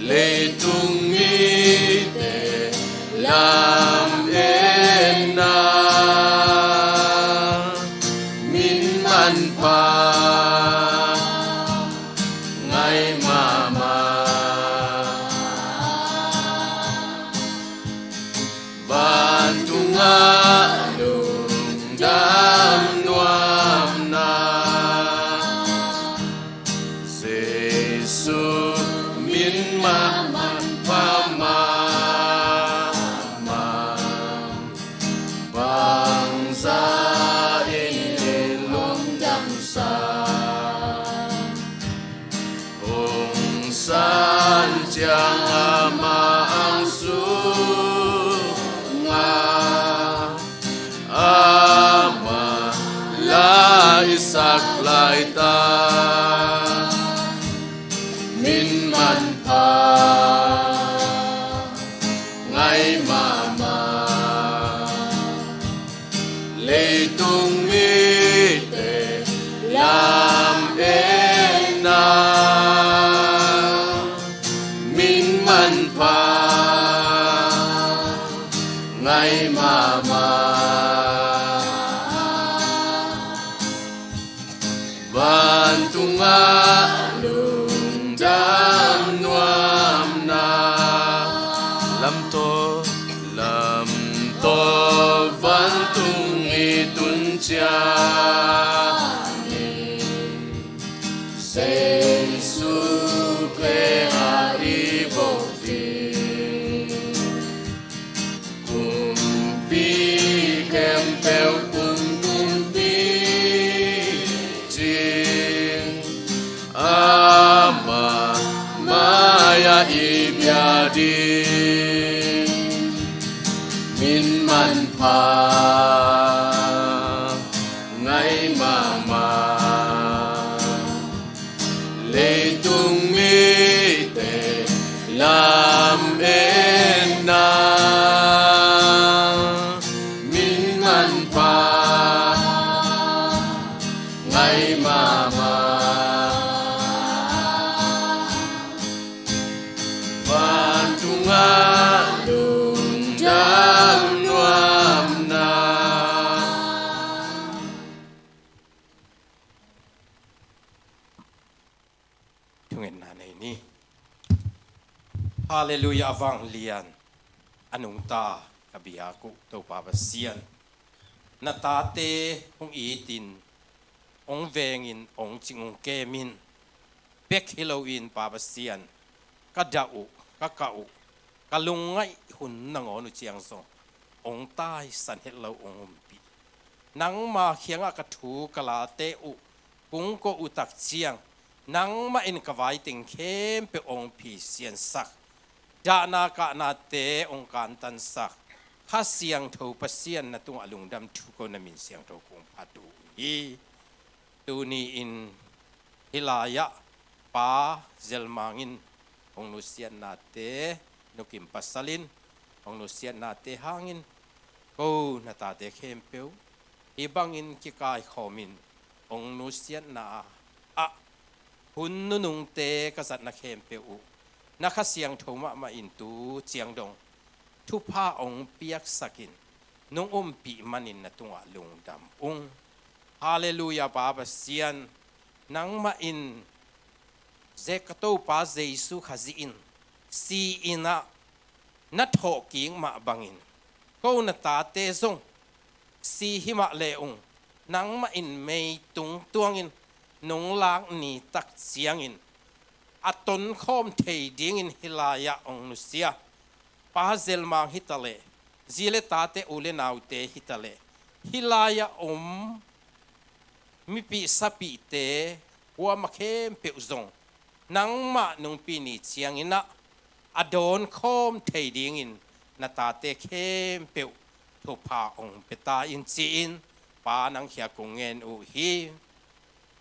Leitung mite lam enna min manpha ngai mahmah. Vantungah lungdam nuamna Jesu min mah manpha mahmah. Bangzah in i lungdamsak, hong san ciang amah ang sungah, amah la i sak laitak min manpha ngai mahmah. Leitung mite lam enna min manpha ngai mahmah. Vantungah lungdam nuamna, lamtaw, lamtaw vantung i tun ciangin, Jesu plenga i vok ding. Kumpi khempeuh kumpi cin, amah mai-ah i bia ding min manpha ngai mahmah. Leitung mite lam enna min manpha ngai mahmah. Vantungah lungdam nuamna. Thungetna nei ni. Halleluiah, a vanglian, a nungta ka biak uh Topa Pasian, na tate hong itin, hong vengin, hong cing, hong kemin bek hi loin, Pa Pasian, ka dah uh, ka kah uh, ka lungngaih hun nangawn uh ciang zong hong taisan het lo, hong umpih. Nangma kiangah ka thu ka late uh kong ko uh tak ciang, nangmah in ka vaiteng khempeuh hong phisiansak, dahna kahnate hong kantansak, Kha Siangtho Pasian, na tungah lungdam thu ko, na min siangtho kong phat uh hi. Tuni-in hih lai-ah Pa Zelmang in hong nusiatnate, Nu Kim pasal in hong nusiatnate hangin, ko na tate khempeuh hih bangin kikaikhawmin hong nusiatna ah hun nunungte ka zatna khempeuh uh, na Kha Siangtho mahmah in tu ciang dong thupha hong piaksakin, nong umpih manin na tungah lungdam ung. Halleluiah, Pa Pasian, nangmah in Ze-, ka Topa Jesu Khazih in si-in ah na thawhkik mah bangin, ko na tate zong si himah le ung, nangmah in meitung tuangin nong lak ni tak ciangin, a tonkhawm thei dingin hih lai-ah hong nusia Pa Zelmang hi taleh, zi le tate, u le naute hi taleh, hih lai-ah om mipih sapihte kuamah khempeuh zong nangmah nungpih ni ciangin ah a dawnkhawm thei dingin na tate khempeuh thupha hong pia ta in, ci-in Pa nang kiang kong ngen uh hi.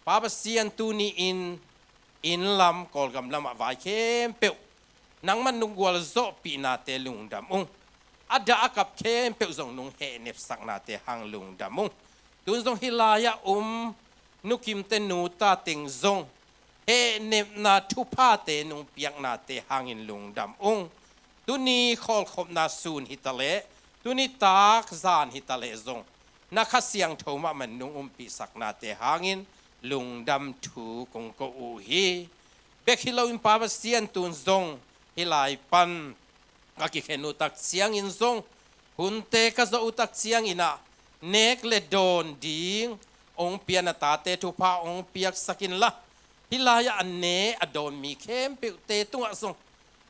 Pa Pasian, tuni-in inn lam, Kawlgam lamah vai khempeuh nangman nung gualzawhpihnate lungdam ung. A dah a kap khempeuh zong nung hehnepsaknate hang lungdam ung. Tun zong hih lai-ah um nukimte nuta teng zong hehnepna thuphate nung piaknate hangin lungdam ung. Tuni khawlkhopna sun hitaleh, tuni tak zan hitaleh zong na Kha Siangtho mahmah nung umpihsaknate hangin lungdam thu kong ko uh hi. Bek hi loin Pa Pasian, tun zong hih lai pan ka kikhen uh tak ciangin zong, hunte ka zawh uh tak ciangin ah, nek le dawn ding hong pia na tate thupha hong piaksak inla, hih lai-ah a ne a dawn mi khempeuhte tungah zong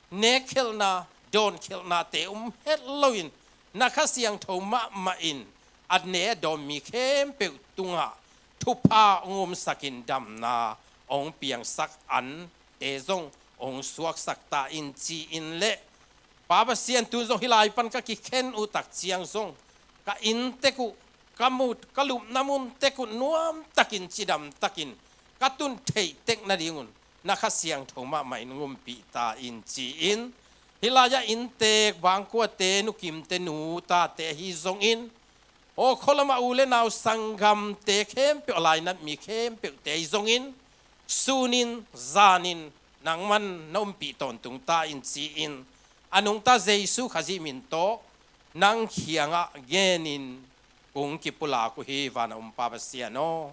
nekkhelhna, dawnkhelhnate um het loin, na Kha Siangtho mahmah in a ne a dawn mi khempeuh tungah thupha hong umsakin damna hong piangsak ante zong hong suaksak ta in ci-in le, Pa Pasian, tun zong hih lai pan ka kikhen uh tak ciang zong, ka inn tek uh, ka mut, ka lupna mun tek uh nuamtakin, cidamtakin ka tun theih tek nadingun na Kha Siangtho mahmah in hong umpih ta in ci-in, hih lai-ah inntek, vangkuate, nukimte, nutate ahi zongin, aw, khua lamah u le nau sanggamte khempeuh, a lainat mi khempeuhte ahi zongin, sunin zanin nangman na umpih tawntung ta in ci-in, a nungta Jesu Khazih min tawh nang kiangah ngenin kong kipulak uh hi, van a um Pa Pasian aw.